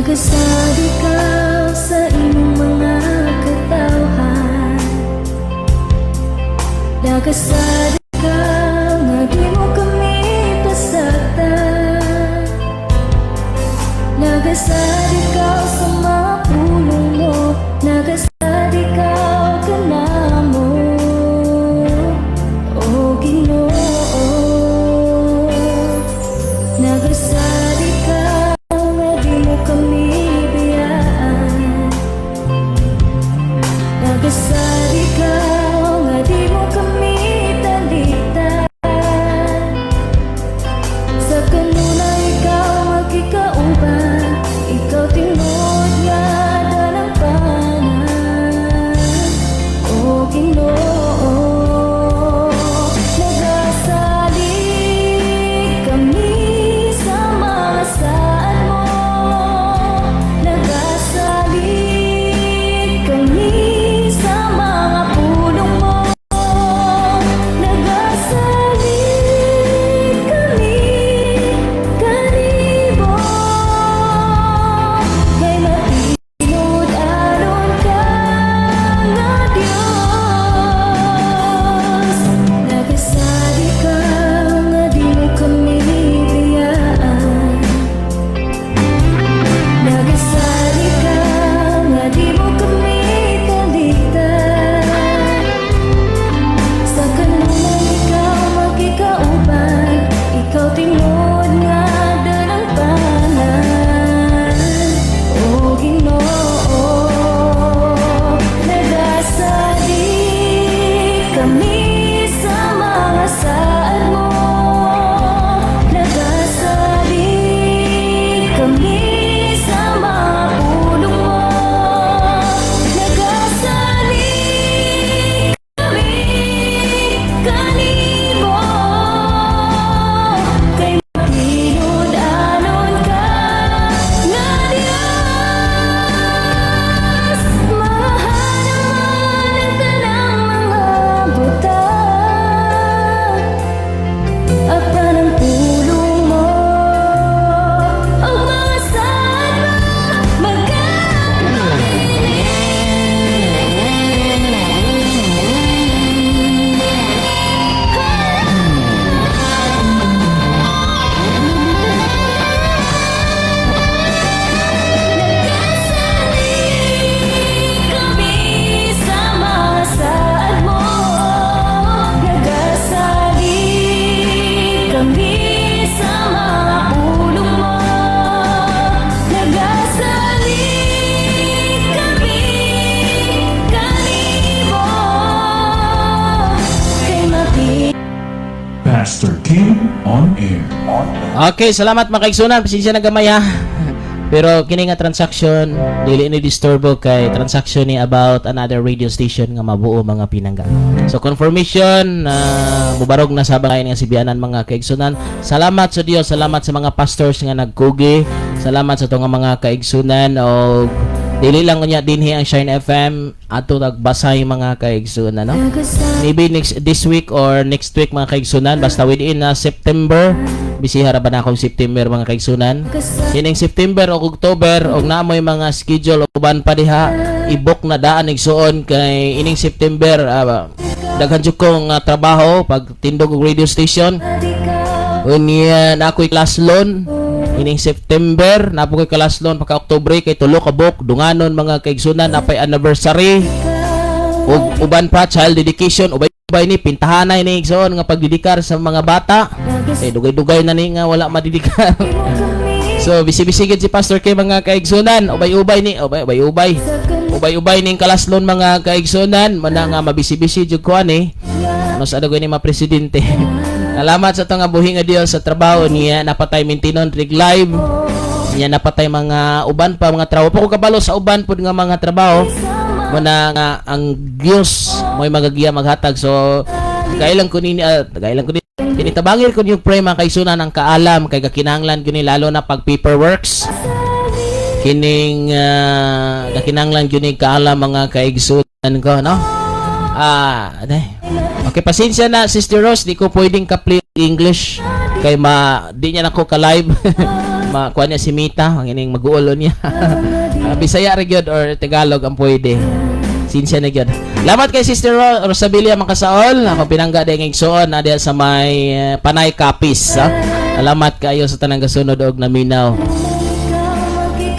Nagasad ikaw sa imong mga katawhan. Nagasad ikaw nga di mo kami pasaktan. Nagasad ikaw sa mga pulong mo. Nagasad ikaw kanamo, O Ginoo. Nagasad ikaw nga di mo kami biyaan. Nagasad ikaw nga di mo kami talitan. Sa kanunay ikaw magkikauban. Ikaw Kim on Air. Okay, salamat mga kaigsunan. Pasensya na gamay ha. Pero kini nga transaction dili ni disturbo kay transaction ni about another radio station nga mabuo, mga pinangga. So confirmation na mubarog na sa bangay nga sibianan, mga kaigsunan. Salamat sa Dios, salamat sa mga pastors nga nagkugi. Salamat sa atong mga kaigsunan og dili lang unya dinhi ang Shine FM ato nagbasay, mga kaigsunan, no? Maybe next this week or next week, mga kaigsunan, basta within na September. Busy ra ba na akong September, mga kaigsunan? Kining September o October og naamoy mga schedule o uban pa diha, i-book na daan, igsuon, kay ining September daghan jud kong trabaho pag tindog og radio station. Unya na ako'y class loan ining September, naa po ko'y class loan pagka Oktubre kay tulo ka book dunganon, mga kaigsunan, napay anniversary ug uban pa, child dedication, ubay-ubay ni pintahanay ni, igsoon, nga pagdedikar sa mga bata eh, dugay-dugay na ni nga wala madedikar. So busy-busy gid si Pastor K, mga kaigsunan. Ubay-ubay ni ubay ubay-ubay ubay-ubay ning kalaslon, mga kaigsunan, mana nga mabisi-busy jud ko ani mas ano ni mga presidente. Salamat sa atong buhi nga Dios sa trabaho niya, napatay maintenance rig live niya, napatay mga uban pa mga trabaho pa ko kabalo sa uban pud nga mga trabaho. Muna nga ang Dios mo'y magagiya, maghatag. So kailan ko nini kailan ko ni kinitabangil ko yung pray, mga kaigsunan, ang kaalam kay gakinahanglan ko ni lalo na pag paperworks kining gakinahanglan gyud ni kaalam, mga kaigsunan ko, no? Ah, ade. Okay, pasensya na, Sister Rose, di ko pwedeng ka-play English kay ma di niya nako ka-live. Ma kuha niya si Mita, ang ining mag-uulo niya. Bisaya ra gyud or Tagalog ang pwede. Sinsya na gyud. Salamat kay Sister Rosabilia Makasaol. Ako pinangga dayong igsuon na diya sa may Panay Capiz. Ha? Salamat kayo sa tanang gasunod og naminaw.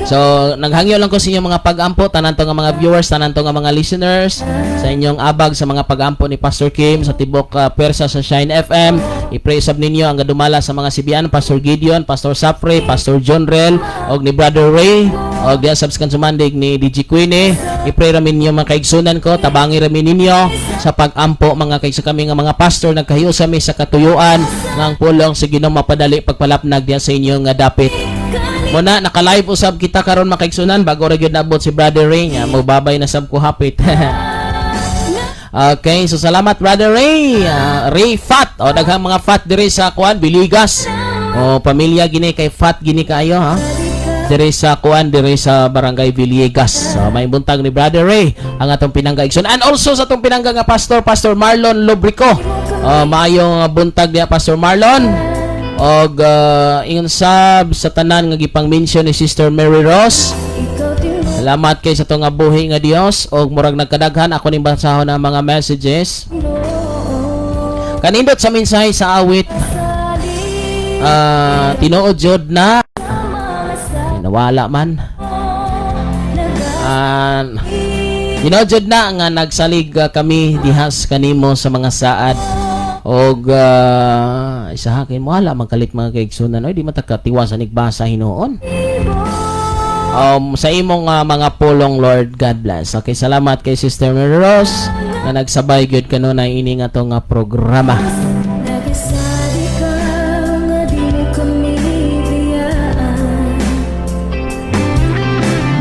So, naghangyo lang ko sa inyong mga pag-ampo, tanan to nga mga viewers, tanan to nga mga listeners, sa inyong abag sa mga pag-ampo ni Pastor Kim sa tibok pwersa sa Shine FM. I-pray sab ninyo ang gadumala sa mga sibian, Pastor Gideon, Pastor Safre, Pastor John Rel, og ni Brother Ray, og diya sab sa Kansumandig ni DJ Queenie. I-pray ra ninyo, mga kaigsunan ko, tabangi ra ninyo sa pag-ampo, mga kaigsunan. Kami nga mga pastor nagkahiyo sa mi sa katuyuan nga ang pulong sa Ginoo mapadali pagpalapnag diya sa inyong nga dapit. Muna, naka-live usab kita karon, mga kaigsunan, bago ra gyud naabot si Brother Ray nga mobabay na sab ko hapit. Okay, so salamat, Brother Ray. Ray Fat. O daghang mga Fat diri sa kuan Biligas. O pamilya gini kay Fat gini kaayo ha. Diri sa kuan, diri sa Barangay Villegas. So may buntag ni Brother Ray ang atong pinangga, igsoon. And also sa atong pinangga nga pastor, Pastor Marlon Lubrico. Maayong buntag diya, Pastor Marlon. Og ingon sab sa tanan nga gipang mention ni Sister Mary Rose. Salamat kay sa atong nga buhi nga Dios og murag nagkadaghan ako ning basahon ang mga messages. Kanindot sa mensahe sa awit. Tinuod jud na nawala man. Tinuod jud na nga nagsalig kami dihas kanimo sa mga saad og isa kay mo wala magkalit, mga kaigsunan, oy, di man ta katiwas sa nigbasa hinuon sa imong mga pulong, Lord. God bless. Okay, salamat kay Sister Mary Rose na nagsabay gyud kanunay ini nga atong programa. Nagasali ka nga di mo kami biyaan.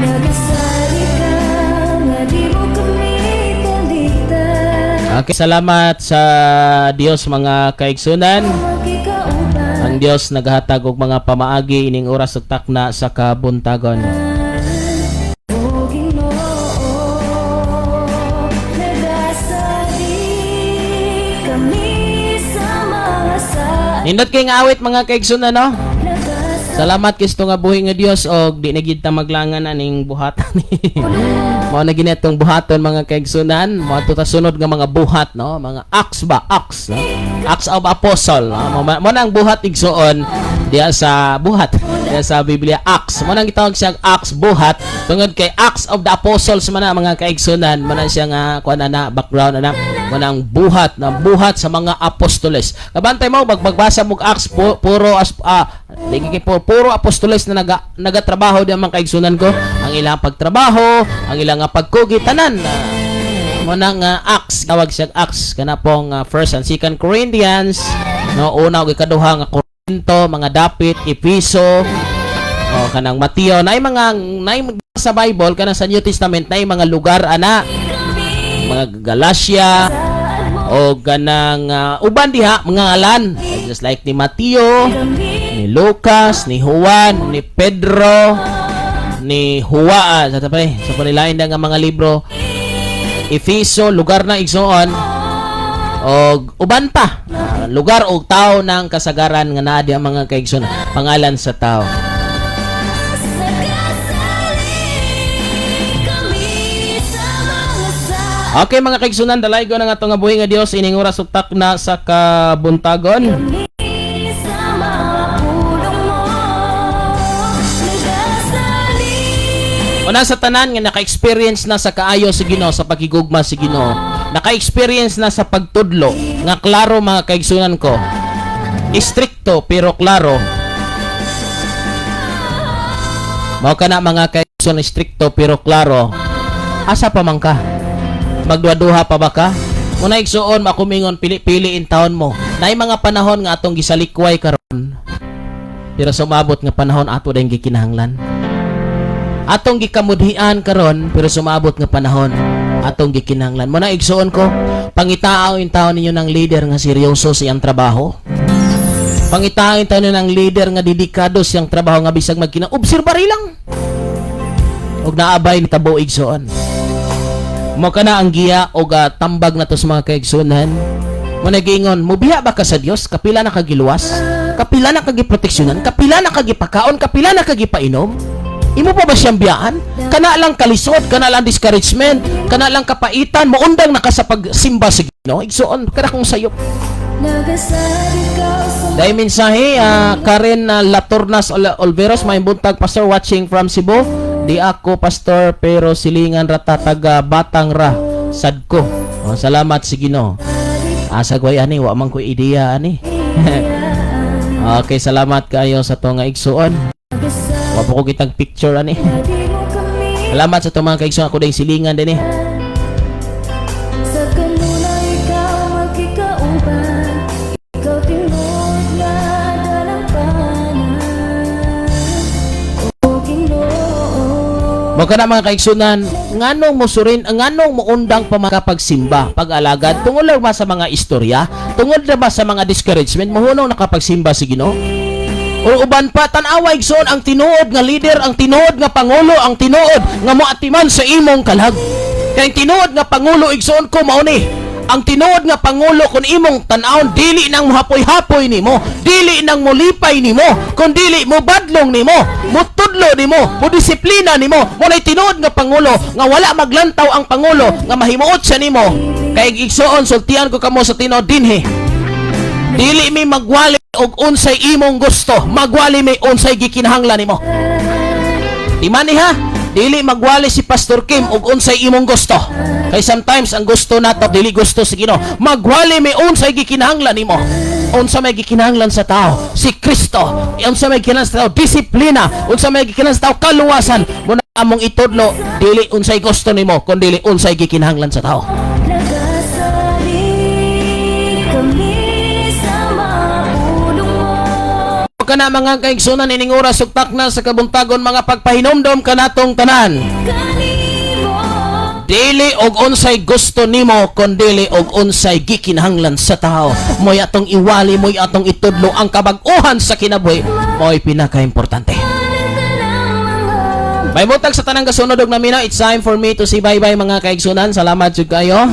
Nagasali ka nga di mo kami talitan. Okay, salamat sa Dios, mga kaigsunan. Magkikauban. Ang Dios naghatag og mga pamaagi ining oras ug takna sa kabuntagon. O Ginoo, nagasali kami sa mga sa Nindot kay nga awit, mga kaigsunan, no? Nagasali Salamat kay nga buhi nga Dios og di na gid ta maglangan aning buhatan. Mao na gini atong buhaton, mga kaigsunan, mao to ta sunod nga mga buhat, no, mga Acts ba, Acts, no? Acts of Apostle, no? Mao na ang buhat, igsuon, diya sa buhat diya sa Biblia, Acts. Mao nang gitawag siya Acts, buhat, tungod kay Acts of the Apostles man na, mga kaigsunan, mao na siya nga kuan na background na mao na ang buhat na buhat sa mga apostoles. Kabantay mo magbasa mo Acts, puro as lagi kay puro apostoles na nagatrabaho diya, mga kaigsunan ko, ang ilang pagtrabaho, ang ilang nga pagkugi, tanan mo na nga Acts, tawag siya Acts kana pong First and Second Corinthians. No, una ug ikaduha nga Korinto, mga dapit, Efeso, o kanang Mateo, naay sa Bible, kanang sa New Testament, naay mga lugar ana, mga Galatia o ganang uban diha mga ngalan, just like ni Mateo, ni Lucas, ni Juan, ni Pedro, ni Juan, sa tapay sa panilain na nga mga libro. Efeso, lugar na, igsoon, og uban pa. Lugar og tao ng kasagaran nga naa diha, mga kaigsoon, pangalan sa tao. Nagasalig kami sa mga saad. Okay, mga kaigsunan, dalaygo na nga nga buhi nga Dios ining oras ug takna sa kabuntagon. Sa mga pulong mo. Nagasalig Una sa tanan nga naka-experience na sa kaayo sa Ginoo, sa pagigugma sa Ginoo. Naka-experience na sa pagtudlo nga klaro, mga kaigsunan ko. Istrikto pero klaro. Mao kana, mga kaigsunan, istrikto pero klaro. Asa pa man ka? Magduha-duha pa ba ka? Muna, igsuon, makumingon, pili-pili in taon mo. Naay mga panahon nga atong gisalikway karon. Pero sumabot nga panahon, ato din gikinahanglan. Atong gikamudhian karon, pero sumabot nga panahon, atong gikinahanglan. Muna, igsuon ko, pangitao in taon ninyo ng leader nga seryoso sa iyang trabaho. Pangitao in taon ninyo ng leader nga dedikado siyang trabaho, nga bisag magkina obserbari lang. Og naabay ni tabo, igsuon. Mo kana ang giya og tambag nato sa mga kaigsuonan. Mo nagiingon, mubiya ba ka sa Dios? Kapila na kagiluwas? Kapila na kagiproteksyonan? Kapila na kagipakaon? Kapila na kagipainom? Imo pa ba siyang biyaan? Kana lang kalisod, kana lang discouragement, kana lang kapaitan, moundang na ka sa pagsimba sa Ginoo. Igsuon, kada kong sayop. Nagasalig ka sa Dahil mensahe, Karen Latornas Olveros, may buntag, Pastor, watching from Cebu. Di ako pastor pero silingan rata, taga Batang ra sad ko. Oh, salamat si Ginoo. Asa gway ani, wa man ko ideya ani. Okay, salamat kayo sa to nga igsuon. Wa po ko kitang picture ani. Di mo kami Salamat sa to, mga kaigsuon, ako ding silingan din eh. Sa kanunay ikaw magkikauban. Ikaw tinuod nga dalampanan, O Ginoo. Mo kana, mga kaigsunan, nganong musurin, nganong muundang pa makapagsimba, pag-alagad, tungod lang ba sa mga istorya, tungod na ba sa mga discouragement, mohunong nakapagsimba si Ginoo? O uban pa, tan-awa, igsoon, ang tinuod nga leader, ang tinuod nga pangulo, ang tinuod nga moatiman sa imong kalag. Kay ang tinuod nga pangulo, igsoon ko, mao ni. Ang tinuod nga pangulo, kung imong tan-awon, dili nang mohapoy-hapoy nimo, dili nang molipay nimo, kun dili mo badlong nimo, mutudlo nimo, mo disiplina nimo. Mo nay tinuod nga pangulo nga wala maglantaw ang pangulo nga mahimuot siya nimo. Kay igsoon, sultian ko kamo sa tinuod dinhi. Dili mi magwali og unsay imong gusto, magwali mi unsay gikinahanglan nimo. Di man ni ha, dili magwali si Pastor Kim og unsay imong gusto. Kay sometimes ang gusto nato dili gusto sa Ginoo. Magwali mi unsay gikinahanglan nimo. Unsa may gikinahanglan sa tao? Si Kristo. Unsa may gikinahanglan sa tao? Disiplina. Unsa may gikinahanglan sa tao? Kaluwasan. Muna among itudlo, dili unsay gusto nimo, kun dili unsay gikinahanglan sa tao. Nagasalig kami sa mga pulong mo. Kana, mga kaigsunan, ining oras ug takna sa kabuntagon, mga pagpahinomdom kanatong tanan. Kanimo. Dili og unsay gusto nimo, kun dili og unsay gikinahanglan sa tao. Mo'y atong iwali, mo'y atong itudlo, ang kabag-ohan sa kinabuhi mo'y pinakaimportante. May butag sa tanang kasunod og namina, it's time for me to say bye-bye, mga kaigsunan. Salamat jud kayo.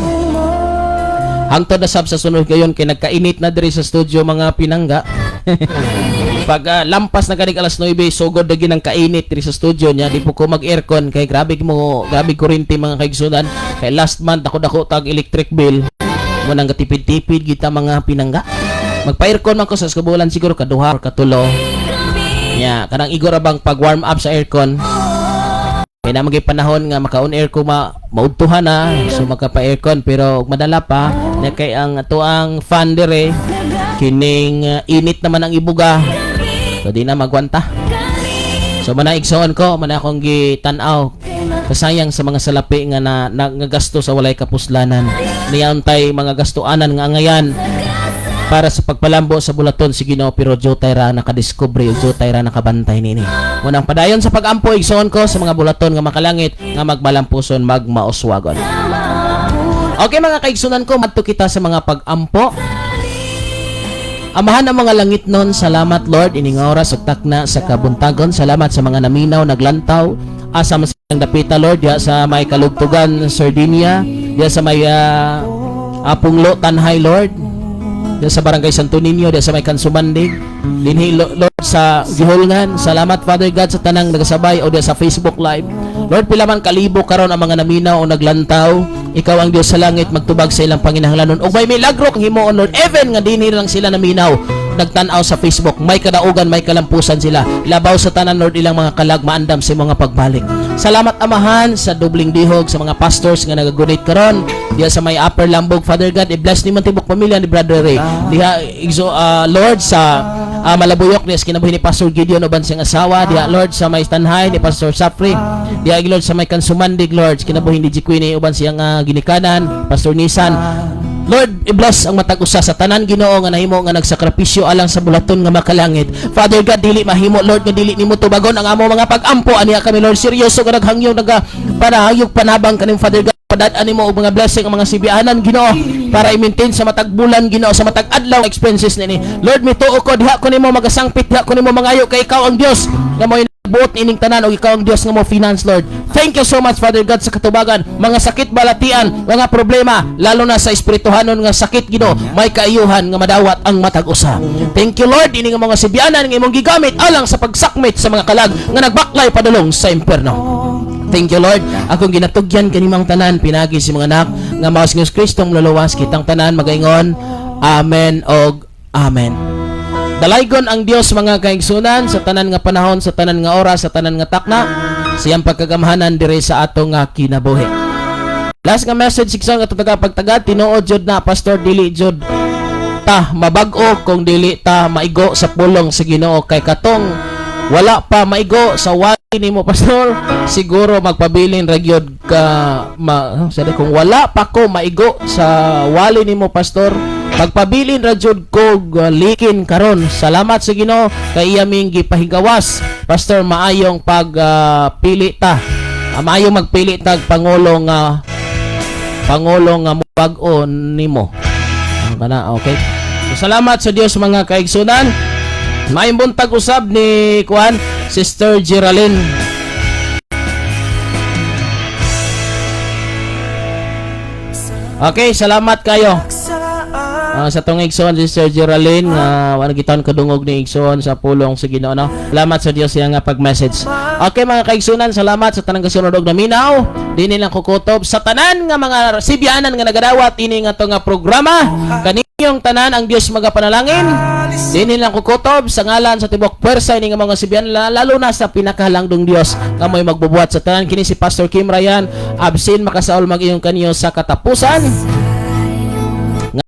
Hangtod na sab sa sunod gayon, kay nagkainit na diri sa studio, mga pinangga. Pag lampas na kanig alas 9, sugod na ginang kainit diri sa studio niya. Di po ko mag-aircon kay grabe mo, grabe kuryente, mga kaigsunan. Kay last month ako dako tag electric bill. Mo nang gatipid-tipid kita, mga pinangga. Magpa-aircon man ko sa bulan siguro kaduha or katulo. Nya, kanang igor bang pag warm up sa aircon. Kaya na magay panahon nga maka-on air ko, ma maudtuhan na, so magkapa-aircon, pero og madala pa na kay ang ato ang fan dire kining init naman ang ibuga, so di na magwanta. So mana, igsoon ko, mana akong gitan-aw, kasayang sa mga salapi nga na nga gasto sa walay kapuslanan, niyantay mga gastuanan nga angayan. Para sa pagpalambo sa bulaton si Ginoo, pero jutay ra nakadiskubre o jutay ra nakabantay nini. Munang padayon sa pagampo, igsoon ko, sa mga bulaton nga makalangit nga magmalampuson, magmauswagon. Okay, mga kaigsunan ko, madto kita sa mga pagampo. Amahan ang mga langit nun, salamat, Lord, ining oras ug takna sa kabuntagon. Salamat sa mga naminaw, naglantaw. Asa man silang dapita, Lord, diha sa may Kalugtugan, Sardinia, diha sa may Apunglo, Tanjay, Lord. Diha sa Barangay Santo Niño, diha sa may Kansumandig. Dinhi, Lord, sa Gihulngan. Salamat, Father God, sa tanang nagasabay o diha sa Facebook Live. Lord, pila man kalibo karon ang mga naminaw o naglantaw. Ikaw ang Dios sa langit, magtubag sa ilang panginahanglanon. Ug may milagro kang himuon, Lord, even nga dinhi lang sila naminaw, nagtan-aw sa Facebook, may kadaugan, may kalampusan sila. Labaw sa tanan, Lord, ilang mga kalag maandam sa mga pagbalik. Salamat, Amahan, sa dobling dihog sa mga pastors nga nagagunit karon diha sa may Upper Lambog. Father God, i-bless nimo tibok pamilya ni Brother Ray. Diha igso, Lord, sa Malabuyok ni kinabuhi ni Pastor Gideon uban siyang asawa. Diha, Lord, sa may Tanjay ni Pastor Safri. Diha, Lord, sa may Kansumandig, Lord, kinabuhi ni Jiquini uban siyang ginikanan Pastor Nisan. Lord, i-bless ang matag usa sa tanan, Ginoo, nga nahimo nga nagsakripisyo alang sa bulaton nga makalangit. Father God, dili mahimo, Lord, nga dili nimo tubagon ang amo mga pag-ampo. Aniya kami, Lord, seryoso nga naghangyo, naga panahayog panabang kaning, Father God. Padad-an nimo og mga blessing ang mga sibianan, Ginoo, para i-maintain sa matag bulan, Ginoo, sa matag adlaw expenses nini. Lord, mituo ko diha ko nimo magasangpit, diha ko nimo mangayo, kay ikaw ang Dios nga mo buot ining tanan o ikaw ang Dios nga mo finance, Lord. Thank you so much, Father God, sa katubagan. Mga sakit balatian, mga problema, lalo na sa espirituhanon nga sakit, Ginoo, may kaayuhan nga madawat ang matag usa. Thank you, Lord, ini nga mga sibianan nga imong gigamit alang sa pagsakmit sa mga kalag nga nagbaklay padulong sa impierno. Thank you, Lord. Akong ginatugyan kanimang tanan pinagi sa mga anak nga mao si Jesus Kristo ang luluwas kitang tanan magaingon. Amen og amen. Dalaygon ang Dios, mga kaigsunan, sa tanan nga panahon, sa tanan nga oras, sa tanan nga takna, siyang pagkagamhanan dire sa atong nga kinabuhi. Last nga message, igsoon, nga taga pagtagad, tinuod jud na, Pastor, dili jud ta mabag-o kung dili ta maigo sa pulong sa Ginoo, kay katong wala pa maigo sa wali nimo, Pastor, siguro magpabilin ra gyud ka ma, sabi, kung wala pa ko maigo sa wali nimo, Pastor, pagpabilin ra jud ko likin karon. Salamat sa Ginoo kay iya ming gipahigawas. Pastor, maayong pag pili ta. Maayong magpili tag pangulo nga mobag-o nimo. Ang kana, okay. So, salamat sa Dios, mga kaigsunan. Maayong buntag usab ni kuan, Sister Geraldine. Okay, salamat kayo. Sa tong igsoon Sister Geraldine nga wala gitan kadungog ni igsoon sa pulong sa Ginoo, no. Salamat sa Dios iya nga pag-message. Okay, mga kaigsunan, salamat sa tanang kasunod og naminaw. Dinhi lang kukutob sa tanan nga mga sibyanan nga nagadawat ini nga to nga programa. Kaninyong tanan ang Dios magapanalangin. Dinhi lang kukutob sa ngalan sa tibok puwersa ini nga mga sibyan, lalo na sa pinakahalangdong Dios nga mo'y magbubuhat sa tanan. Kini si Pastor Kim Ryan, absin makasaol mag-iyong kaniyo sa katapusan.